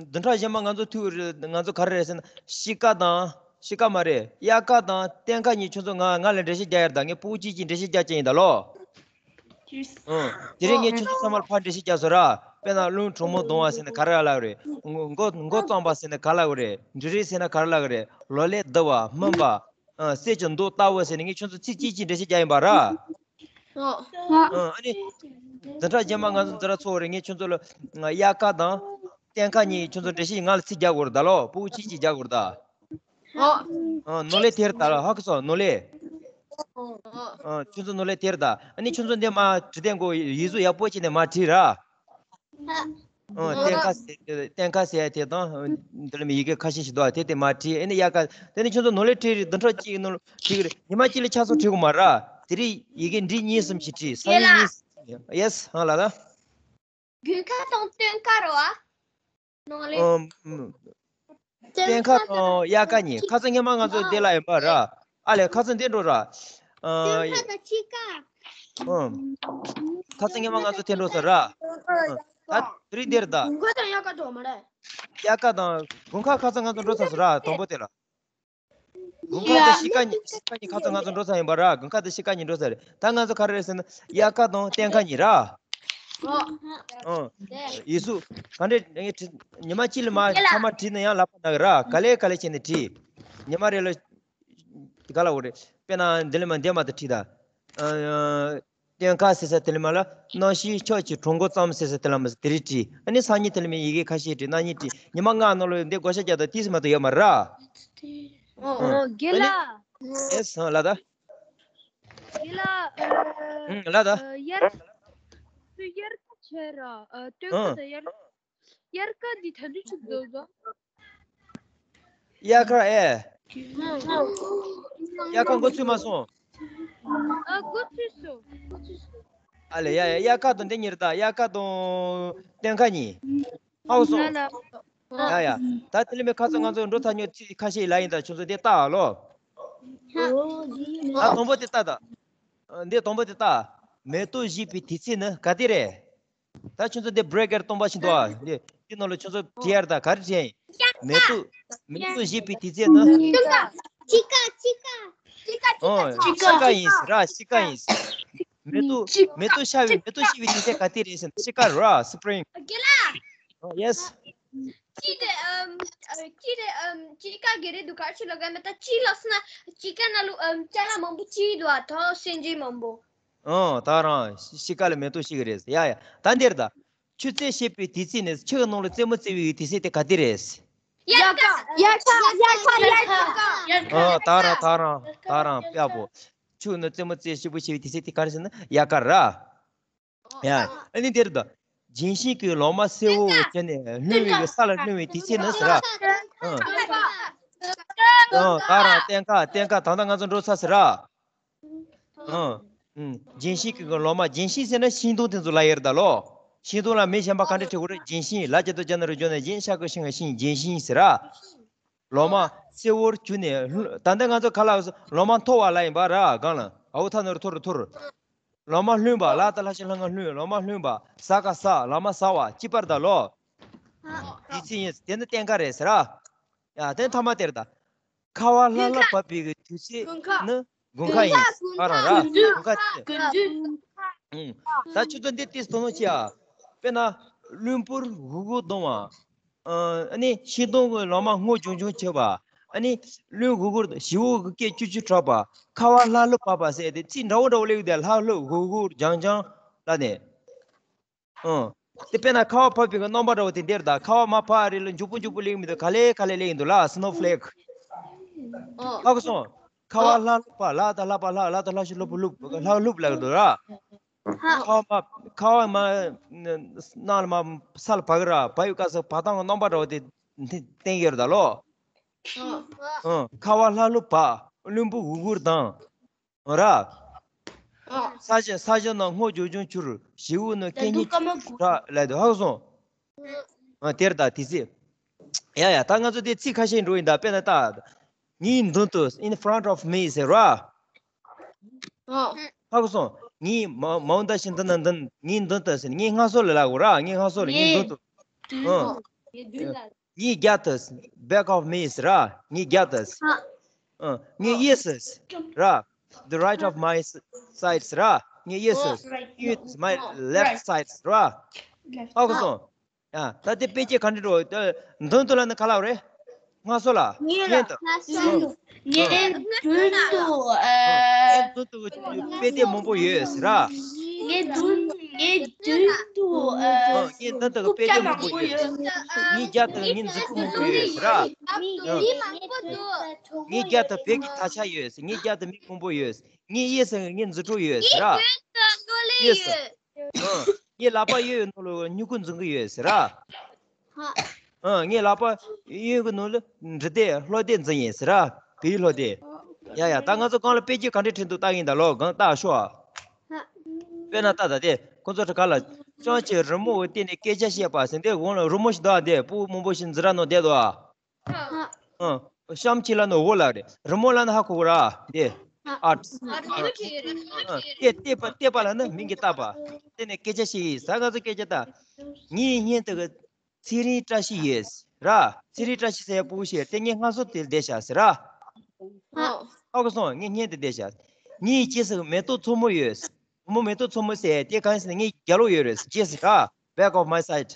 བདུན་ཕྲག་གཞན་མ་ང་ཚོ་ཐུག་ང་ཚོ་ག་རེ་རེད་ཟེར་ན། གཤིས་ཀ་དང་། གཤིས་ཀ་མ་རེད། དབྱར་ཁ་དང་གཏན་ཁ་གཉིས་ཁྱོད་ཚོ་ང་ང་ལ་འགྲེལ་བཤད་རྒྱག་ཡར་ད། ངས་ཕྲུ་གུ་གཅིག་གཅིག་འགྲེལ་བཤད་རྒྱག་ཅན་ཡིན་ད་ལོ། ཨང་། དེ་རིང་ངས་ཁྱོད་ཚོ་ཚང་མར་ཕར་འགྲེལ་བཤད་རྒྱག་སོང་ར། དཔེར་ན་རླུང་གྲང་མོ་གདོང་བ་ཟེར་ན་ག་རེ་ལབ་རེད། མགོ་མགོ་གཙང་པ་ཟེར་ན་ག་ལབ་རེད། འབྲི་རིལ་ཟེར་ན་ག་རེ་ལབ་རེད། ལོ་ལེགས་བདེ་བ་སྨིན་པ། ཨ། གསེར་གྱི་མདོག་ལྟ་བུ་ཟེར་ནས་ངས་ཁྱོད་ཚོ་ཚིག་གཅིག་གཅིག་འགྲེལ་བཤད་རྒྱག་ཡིན་པ་ར། ཨ་ནི། འཛིན་གྲྭ་རྗེས་མ་ང་ཚོ་འཛིན་གྲྭ་ཚོགས་རེད། ངས་ཁྱོད་ཚོ་ལ་དབྱར་ཁ་དང་གཏན་ཁ་གཉིས་ཁྱོད་ཚོ་འགྲེལ་བཤད་ང་ལ་ཚིག་རྒྱག་དགོས་རེད་ད་ལོ། ཕྲུ་གུ་གཅིག་གཅིག་རྒྱག་དགོས་རེད་ད། ཨ། ནོར་ལས་ཐེར་ད་ལ་ཧ་གོ་སོང་། ནོར་ལས། ཨ། ཁྱོད་ཚོ་ནོར་ལས་ཐེར་ད། ཨ་ནི་ཁྱོད་ཚོ་འདི་མ་བྲིས་ཏེ་འགོ་ཡིག་གཟུགས་ཡག་པོ་བྱས་ནས་མ་བྲིས་ར། ཨ། གཏན་ཁ་ཟེར་གཏན་ཁ་ཟེར་ཡ་དེ་དང་། འདི་ལ་མི་ཡི་གེ་ཁ་ཤས་ཤིག་འདུག་ཨ། དེ་དེ་མ་བྲིས། ཨ་ནི་དབྱར་ཁ་དེ་ནི་ཁྱོད་ཚོ་ནོར་ལས་བྲིས་རེད། བདུན་ཕྲག་གཅིག་ནོར་བྲིས་གི་རེད། ཉི་མ་གཅིག་ལ་ཆ་ཚང་བྲིས་དགོས་མ་ར། དེ་རིང་ཡི་གེ་འབྲི་གཉིས་གསུམ་ཞིག་བྲིས། ས་ཡིག་གཉིས་གསུམ། ཡེ་སི། ཧང་ལ་ད། དགུན་ཁ་དང་སྟོན་ཁ་རེད་བ། ནང་ལས། ཨམ། སྟོན་ཁ་དང་དབྱར་ཁ་གཉིས། ཁ་སང་སྔོན་མ་ང་ཚོ་འདི་ལ་ཡིན་པ་ར། ཨ་ལས། ཁ་སང་འདི་འགྲོ་ར། ཨ། སྟོན་ཁ་དང་དཔྱིད་ཀ། ཨམ། ཁ་སང་སྔོན་མ་ང་ཚོ་དེ་འགྲོ་ས་ར། ཨ། ད་དེ་རིང་འདིར་ད། དགུན་ཁ་དང་དབྱར་ཁ་འགྲོ་མ་རེད། དབྱར་ཁ་དང་དགུན་ཁ་ཁ་སང་ང་ཚོ་འགྲོ་ས་སུ་ར། དང་པོ་དེ་ལ། དགུན་ཁ་དང་དཔྱིད་ཀ་གཉིས། དཔྱིད་ཀ་གཉིས་ཁ་སང་ང་ཚོ་འགྲོ་ས་ཡིན་པ་ར། དགུན་ཁ་དང་དཔྱིད་ཀ་གཉིས་འགྲོ་ས་རེད། ད་ང་ཚོ་ག་རེ་རེད་ཟེར་ན། དབྱར་ཁ་དང་སྟོན་ཁ་གཉིས་ར། ཨོ། ཨོ། ཡིག་གཟུགས་ག་འདྲས་ངས་བྲིས། ཉི་མ་གཅིག་ལ་མ་ཚང་མ་བྲིས་ན་ཡང་ལབ་པ་ན་གི་ར། ག་ལེ་ག་ལེ་བྱས་ནས་བྲིས། ཉི་མ་རེ་ལ་ག་ལ་འོ་རེད། དཔེར་ན་འདི་ལ་མ་འདི་མ་ད་བྲིས་ད། ཨ། སྟོན་ཁ་ཟེར་ས་དེ་ལ་མ་ལ། གནམ་གཤིས་ཕྱོགས་ཀྱི་གྲང་འགོ་ཙམ་ཟེར་ས་དེ་ལ་མ་ཟེར་དེ་རིགས་བྲིས། ཨ་ནི་སང་ཉིན་དེ་ལ་མ་ཡི་གེ་ཁ་ཤས་བྲིས། གནངས་ཉིན་བྲིས། ཉི་མ་ལྔ་ནང་ལ་འདི་བགོ་བཤའ་རྒྱག་ད་ཏིས་མ་གཏོགས་ཡོད་མ་ར། ཨོ། ཨོ། དགེ་ལགས། ཨེ་སང་ལ་ད། དགེ་ལགས། ཨ། ཨང་། ལ་ད། ཨ། དབྱར། དབྱར་ཁ་བྱས་ར། ཨ། སྟོན་ཁ་ཨང་། དང་དབྱར། དབྱར་ཁ་འདི་ད་དུང་ཅིག་འདུག་ཟོ། དབྱར་ཁ་ཨེ། ཨང་། དབྱར་ཁ་འགོ་ཚུགས་མ་སོང་། ཨ། འགོ་ཚུགས་སོང་། འགོ་ཚུགས་སོང་། ཨ་ལས། ཡ་ཡ། དབྱར་ཁ་དང་འདི་གཉིས་རེད་ད། དབྱར་ཁ་དང་སྟོན་ཁ་གཉིས། ཧ་གོ་སོང་། ལ་ལ། ཡ་ཡ། ད་དེ་ལས་མི་ཁ་སང་ང་ཚོ་འགྲོ་ཚར་ཉོ་ཚིག་ཁ་ཤས་ལ་ཡིན་ད། ཁྱོད་ཚོ་དེ་ལྟ་ཨ་ལོ། ད་དང་པོ་དེ་ལྟ་ད། འདི་དང་པོ་དེ་ལྟ། མེ་ཏོག་བཞད་པའི་དུས་ཚིགས་ནི་ག་དུས་རེད། ད་ཁྱོད་ཚོ་འདི་བྷི་རེག་གར་སྟོང་པ་ཞིག་འདུག་ཨ། འདི་འདི་ནང་ལ་ཁྱོད་ཚོ་བྲིས་ཡར་ད། ག་རེ་བྲིས་ཡིན། མེ་ཏོག་མེ་ཏོག་བཞད་པའི་དུས་ཚིགས་ནི། དཔྱིད་ཀ། དཔྱིད་ཀ། དཔྱིད་ཀ། ཨོ། དཔྱིད་ཀ་ཡིན་ཟེར་ར། དཔྱིད་ཀ་ཡིན་ཟེར། མེ་ཏོག་མེ་ཏོག་ཤར་བའི་མེ་ཏོག་ཤར་བའི་དུས་ཚིགས་ག་དུས་རེད་ཟེར་ན། དཔྱིད་ཀ་ར། སི་པི་རིང་། དགེ་ལགས། ཨོ། ཡེ་སི། དཔྱིད་དེ་ཨམ། ཨ། དཔྱིད་དེ་ཨམ། དཔྱིད་ཀ་གི་རེད་འདུག་ག་ཆུ་ལོ་ག་མེད་ད། དཔྱིད་ལབ་སོང་ན་དཔྱིད་ཀ་ནང་ལོ་ཨམ། ཅ་ལག་མང་པོ་ཅི་འདུག་ཨ། ཐོག་སེན་ཅི་མང་པོ། ཨོ། ད་རང་དཔྱིད་ཀ་ལ་མེ་ཏོག་ཤིག་གི་རེད། ཡ་ཡ། ད་འདིར་ད། ཆུ་ཚོད་བཤད་པའི་དུས་ཚིགས་ནི། ཆུ་གི་ནང་ལ་རྩེད་མོ་རྩེ་བའི་དུས་ཚིགས་དེ་ག་དུས་རེད། དབྱར་ཁ། དབྱར་ཁ། དབྱར་ཁ། དབྱར་ཁ། ཨོ། ད་རང་ད་རང་ད་རང་དཔའ་བོ། ཆུ་ནི་རྩེད་མོ་རྩེ་ཞིབ་པོ་བྱེད་པའི་དུས་ཚིགས་དེ་ག་རེ་ཟེར་ན་དབྱར་ཁ་ར། ཡ། ཨ་ནི་འདིར་ད། ལྗོན་ཤིང་གི་ལོ་མ་སེར་པོ་བྱས་ནས་ལྷུང་བའི་ས་ལ་ལྷུང་བའི་དུས་ཚིགས་ནི་ཟེར་ར། ཨ། ཨ། ད་རང་སྟོན་ཁ་སྟོན་ཁ། ད་ལྟ་ང་ཚོ་འགྲོ་ཚར་ཟེར་ར། ཨ། ཨ། ལྗོན་ཤིང་གི་ལོ་མ། ལྗོན་ཤིང་ཟེར་ན་ཤིང་སྡོང་དེ་ཚོ་ལ་ཡོད་རེད་ད་ལོ། ཤིང་སྡོང་ལ་མིང་གཞན་པ་ག་འདྲ་བྲིས་དགོས་རེད། ལྗོན་ཤིང་། ལ་ལྗ་ཏུ་ལྗ་ན་རོ་ལྗོན། ན་ལྗོན་ཤ་གི་ཤིང་། ཤིང་། ལྗོན་ཤིང་ཟེར་ར། ལོ་མ་སེར་པོར་གྱུར་ནས་ལྷུང་། ད་ལྟ་ང་ཚོ་ག་ལ་ལོ་མ་འཐོར་བ་ལ་ཡིན་པ་ར། གང་ལ། འ་འོག་ཐ་ན་རོ་འཐོར། འཐོར། ལོ་མ་ལྷུང་བ། ལ་ད་ལྷ་ཞབས་ཀྱུ་ལྷ་ང་ལྷུང་། ལོ་མ་ལྷུང་བ། ས་ག་ས། ལོ་མ་ས་པ། དཔྱིད་པ་རེད་ད་ལོ། དུས་ཚིགས་ཡིན། དེ་ནི་སྟོན་ཁ་རེད་ཟེར་ར། ཡ། དེ་ཐ་མ་དེར་ད། ཁ་བ་ལྷབ་ལྷབ་བབས་པའི་དུས་ཚིགས་ནི་དགུན་ཁ་ཡིན། ཨ་རང་ར། དགུན་ཁ་དེ། ཨུང་། ད་ཁྱོད་ཚོ་འདི་ཏིས་དོ་སྣང་བྱེད་ཨ། དཔེར་ན་བླུན་པོར་གུག་གུག་གདོང་བ། ཨ་ནི་ཤིང་སྡོང་གི་ལོ་མ་སྔོ་ལྗང་ལྗང་བྱེད་པ། ཨ་ནི་བླུན་གུག་གུག་ཞི་བོ་གི་སྐད་ཅུ་ཅུ་གྲགས་པ། ཁ་བ་ལྷབ་ལྷུབ་བབས་པ་ཟེར་དེ་ཚིག་འདྲ་བོ་འདྲ་བོ་སླེབས་ཏེ། ལྷབ་ལྷུབ་གུག་གུག་ལྗང་ལྗང་ལབ་ནས། ཨང་། དེ་དཔེར་ན་ཁ་བ་བབས་པའི་རྣམ་པ་འདྲ་བོ་དེ་འདིར་ད། ཁ་བ་མར་བབས་རེད་ལ་མགྱོགས་པོ་མགྱོགས་པོ་སླེབས་མི་འདུག་ག་ལེ་ག་ལེ་སླེབས་ཡིན་འདུག་ལ། སི་ནོ་ཕི་ལེག། ཧ་གོ་སོང་། ཁ་བ་ལྷབ་ལྷུབ་བབས། ལ་ད་ལྷ་པ་ལྷ། ལ་ད་ལྷ་ཞབས་ཀྱུ་ལྷ་ཕུ་ལྷུབ། ལྷབ་ལྷུབ་ལབ་འདུག་ར། ཁ་བ་མར་ཁ་བ་མར་ནང་ལ་མར་ས་ལ་བབས་ཀྱི་ར། བབས་ཡོད་སྐབས་སུ་བབས་སྟངས་ཀྱི་རྣམ་པ་འདྲ་བོ་དེ་བསྟན་གྱི་ཡོད་རེད་ད་ལོ། ཁ་བ་ལྷ་ལུ་བབ། བླུན་པོ་འུར་འུར་ལྡང་། ར། ས་གཞི་ས་གཞི་ནང་སྔོ་ལྗང་ལྗང་གྱུར། བྱིའུ་ནི་སྐད་སྙན་ར་ལས་དུ་ཧ་གོ་སོང་། ཨ་དེར་ད་དེ་ཚེ། ཡ་ཡ་ད་ང་ཚོ་དེ་ཚིག་ཁ་ཤས་འགྲོ་ཡིན་ད། དཔེར་ན་ད། ངའི་མདུན་དུ་in front of me ཟེར་ར། ཧ་གོ་སོང་། ངའི་མ་མའོ་ད་ཤིན་ད་ན་མདུན་ངའི་མདུན་དུ་ཟེར། ངའི་སྔ་སོ་ལ་ལ་གོ་ར། ངའི་སྔ་སོ་ལ་ངའི་མདུན་དུ། ཨ། ངའི་རྒྱབ་ཏུ། back of me ཟེར་ར། ངའི་རྒྱབ་ཏུ། ཨ། ངའི་གཡས་སུ་ར། the right of my side ཟེར་ར། ངའི་གཡས་སུ། ངའི་my left side ཟེར་ར། ཧ་གོ་སོང་། ཡ་ད་དེ་དཔེ་ཆ་ག་འདྲ་འགྲོ། མདུན་དུ་ལ་ནི་ག་ལ་རེད། སྔ་སོ་ལ། སྔོན་དུ། ངའི་མདུན་དུ། ངའི་མདུན་དུ་དཔེ་དེབ་མང་པོ་ཡོད་ཟེར་ར། ངའི་མདུན་ངའི་མདུན་དུ། ངའི་མདུན་དུ་དཔེ་དེབ་མང་པོ་ཡོད། ངའི་རྒྱབ་ཏུ་ངའི་མཛུབ་གུ་མང་པོ་ཡོད་ཟེར་ར། ངའི་རྒྱབ་ཏུ་བོད་ཀྱི་དར་ཆ་ཡོད་ཟེར། ངའི་རྒྱབ་ཏུ་མི་མང་པོ་ཡོད་ཟེར། ངའི་གཡས་སུ་ངའི་མཛུབ་གུ་ཡོད་ཟེར་ར། གཡས་སུ། ངའི་ལག་པ་གཡས་ནང་ལ་སྨྱུ་གུ་འཛིན་གྱི་ཡོད་ཟེར་ར། ཨ། ངའི་ལག་པ་གཡོན་གྱི་ནང་ལ་འབྲི་དེབ་ཀློག་དེབ་འཛིན་ཡིན་ཟེར་ར། བོད་ཡིག་ཀློག་དེབ། ཡ་ཡ་ད་ང་ཚོ་གང་ལ་དཔེ་ཆ་ག་འདྲ་ཁྲིད་འདུག་ལྟ་གིན་ད་ལོ་གང་ལྟ་ཤོག་དཔེར་ན་ལྟ་ད་དེ་ཁོ་ཚོ་ག་ལ། ཅང་ཆེ་རི་མོ་བོ་བལྟས་ནས་སྐད་ཆ་བཤད་པ་ཟེར། འདི་འོང་ལ་རི་མོ་ཞིག་འདུག་ཨ། དེ་སྤུ་གུ་མང་པོ་ཞིག་འཛིན་ར་ནང་བསྡད་འདུག་ཨ། ཨ། གཤམ་གྱི་ལ་ནི་འོ་ལ་རེད། རི་མོ་ལ་ནི་ཧ་གོ་གི་ར། དེ་ཨར་ཊི། ཨ། དེ་བལྟས་པ་བལྟས་པ་ལ་ནི་མིང་གི་བཏགས་པ། དེ་ནས་སྐད་ཆ་བཤད་ཡིན་ཟེར། ང་ཚོ་སྐད་ཆ་ད། ངའི་སྔོན་དུ་གི་ཚེ་རིང་བཀྲ་ཤིས་ཡོད་ཟེར་ར། ཚེ་རིང་བཀྲ་ཤིས་ཟེར་ཡ་སྤུ་གུ་ཞིག་དེ་ངའི་སྔ་སོ་དེ་བསྡད་ཤག་ཟེར་ར། ཧ་གོ་སོང་། ངའི་སྔོན་དུ་བསྡད་ཤག་ངའི་རྗེས་སུ་མེ་ཏོག་མཚོ་མོ་ཡོད་ཟེར། མཚོ་མོ་མེ་ཏོག་མཚོ་མོ་ཟེར་དེ་གང་ཡིན་ཟེར་ན་ངའི་རྒྱབ་ལོགས་ཡོད་རེད་ཟེར། རྗེས་སུ་ར། back of my side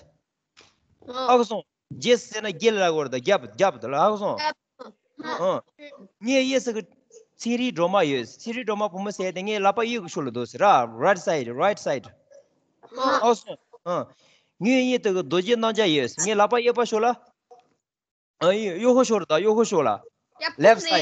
ཧ་གོ་སོང་། རྗེས་སུ་ཟེར་ན་རྗེས་ལ་ལ་གོ་རེད་ད། རྒྱབ་རྒྱབ་དུ་ལ་ཧ་གོ་སོང་། ཨ། ངའི་གཡས་སུ་གི་ཚེ་རིང་སྒྲོལ་མ་ཡོད། ཚེ་རིང་སྒྲོལ་མ་བུ་མོ་ཟེར་དེ་ངའི་ལག་པ་གཡས་ཀྱི་ཕྱོགས་ལ་འདུག་ཟེར་ར། right side, right side ཧ་གོ་སོང་། ཨ། ངའི་གཡས་དུ་གི་རྡོ་རྗེ་རྣམ་རྒྱལ་ཡོད། ངའི་ལག་པ་གཡས་པ་ཕྱོགས་ལ། ཨ་གཡོན་གཡོན་ཕྱོགས་རེད་ད། གཡོན་ཕྱོགས་ལ། left side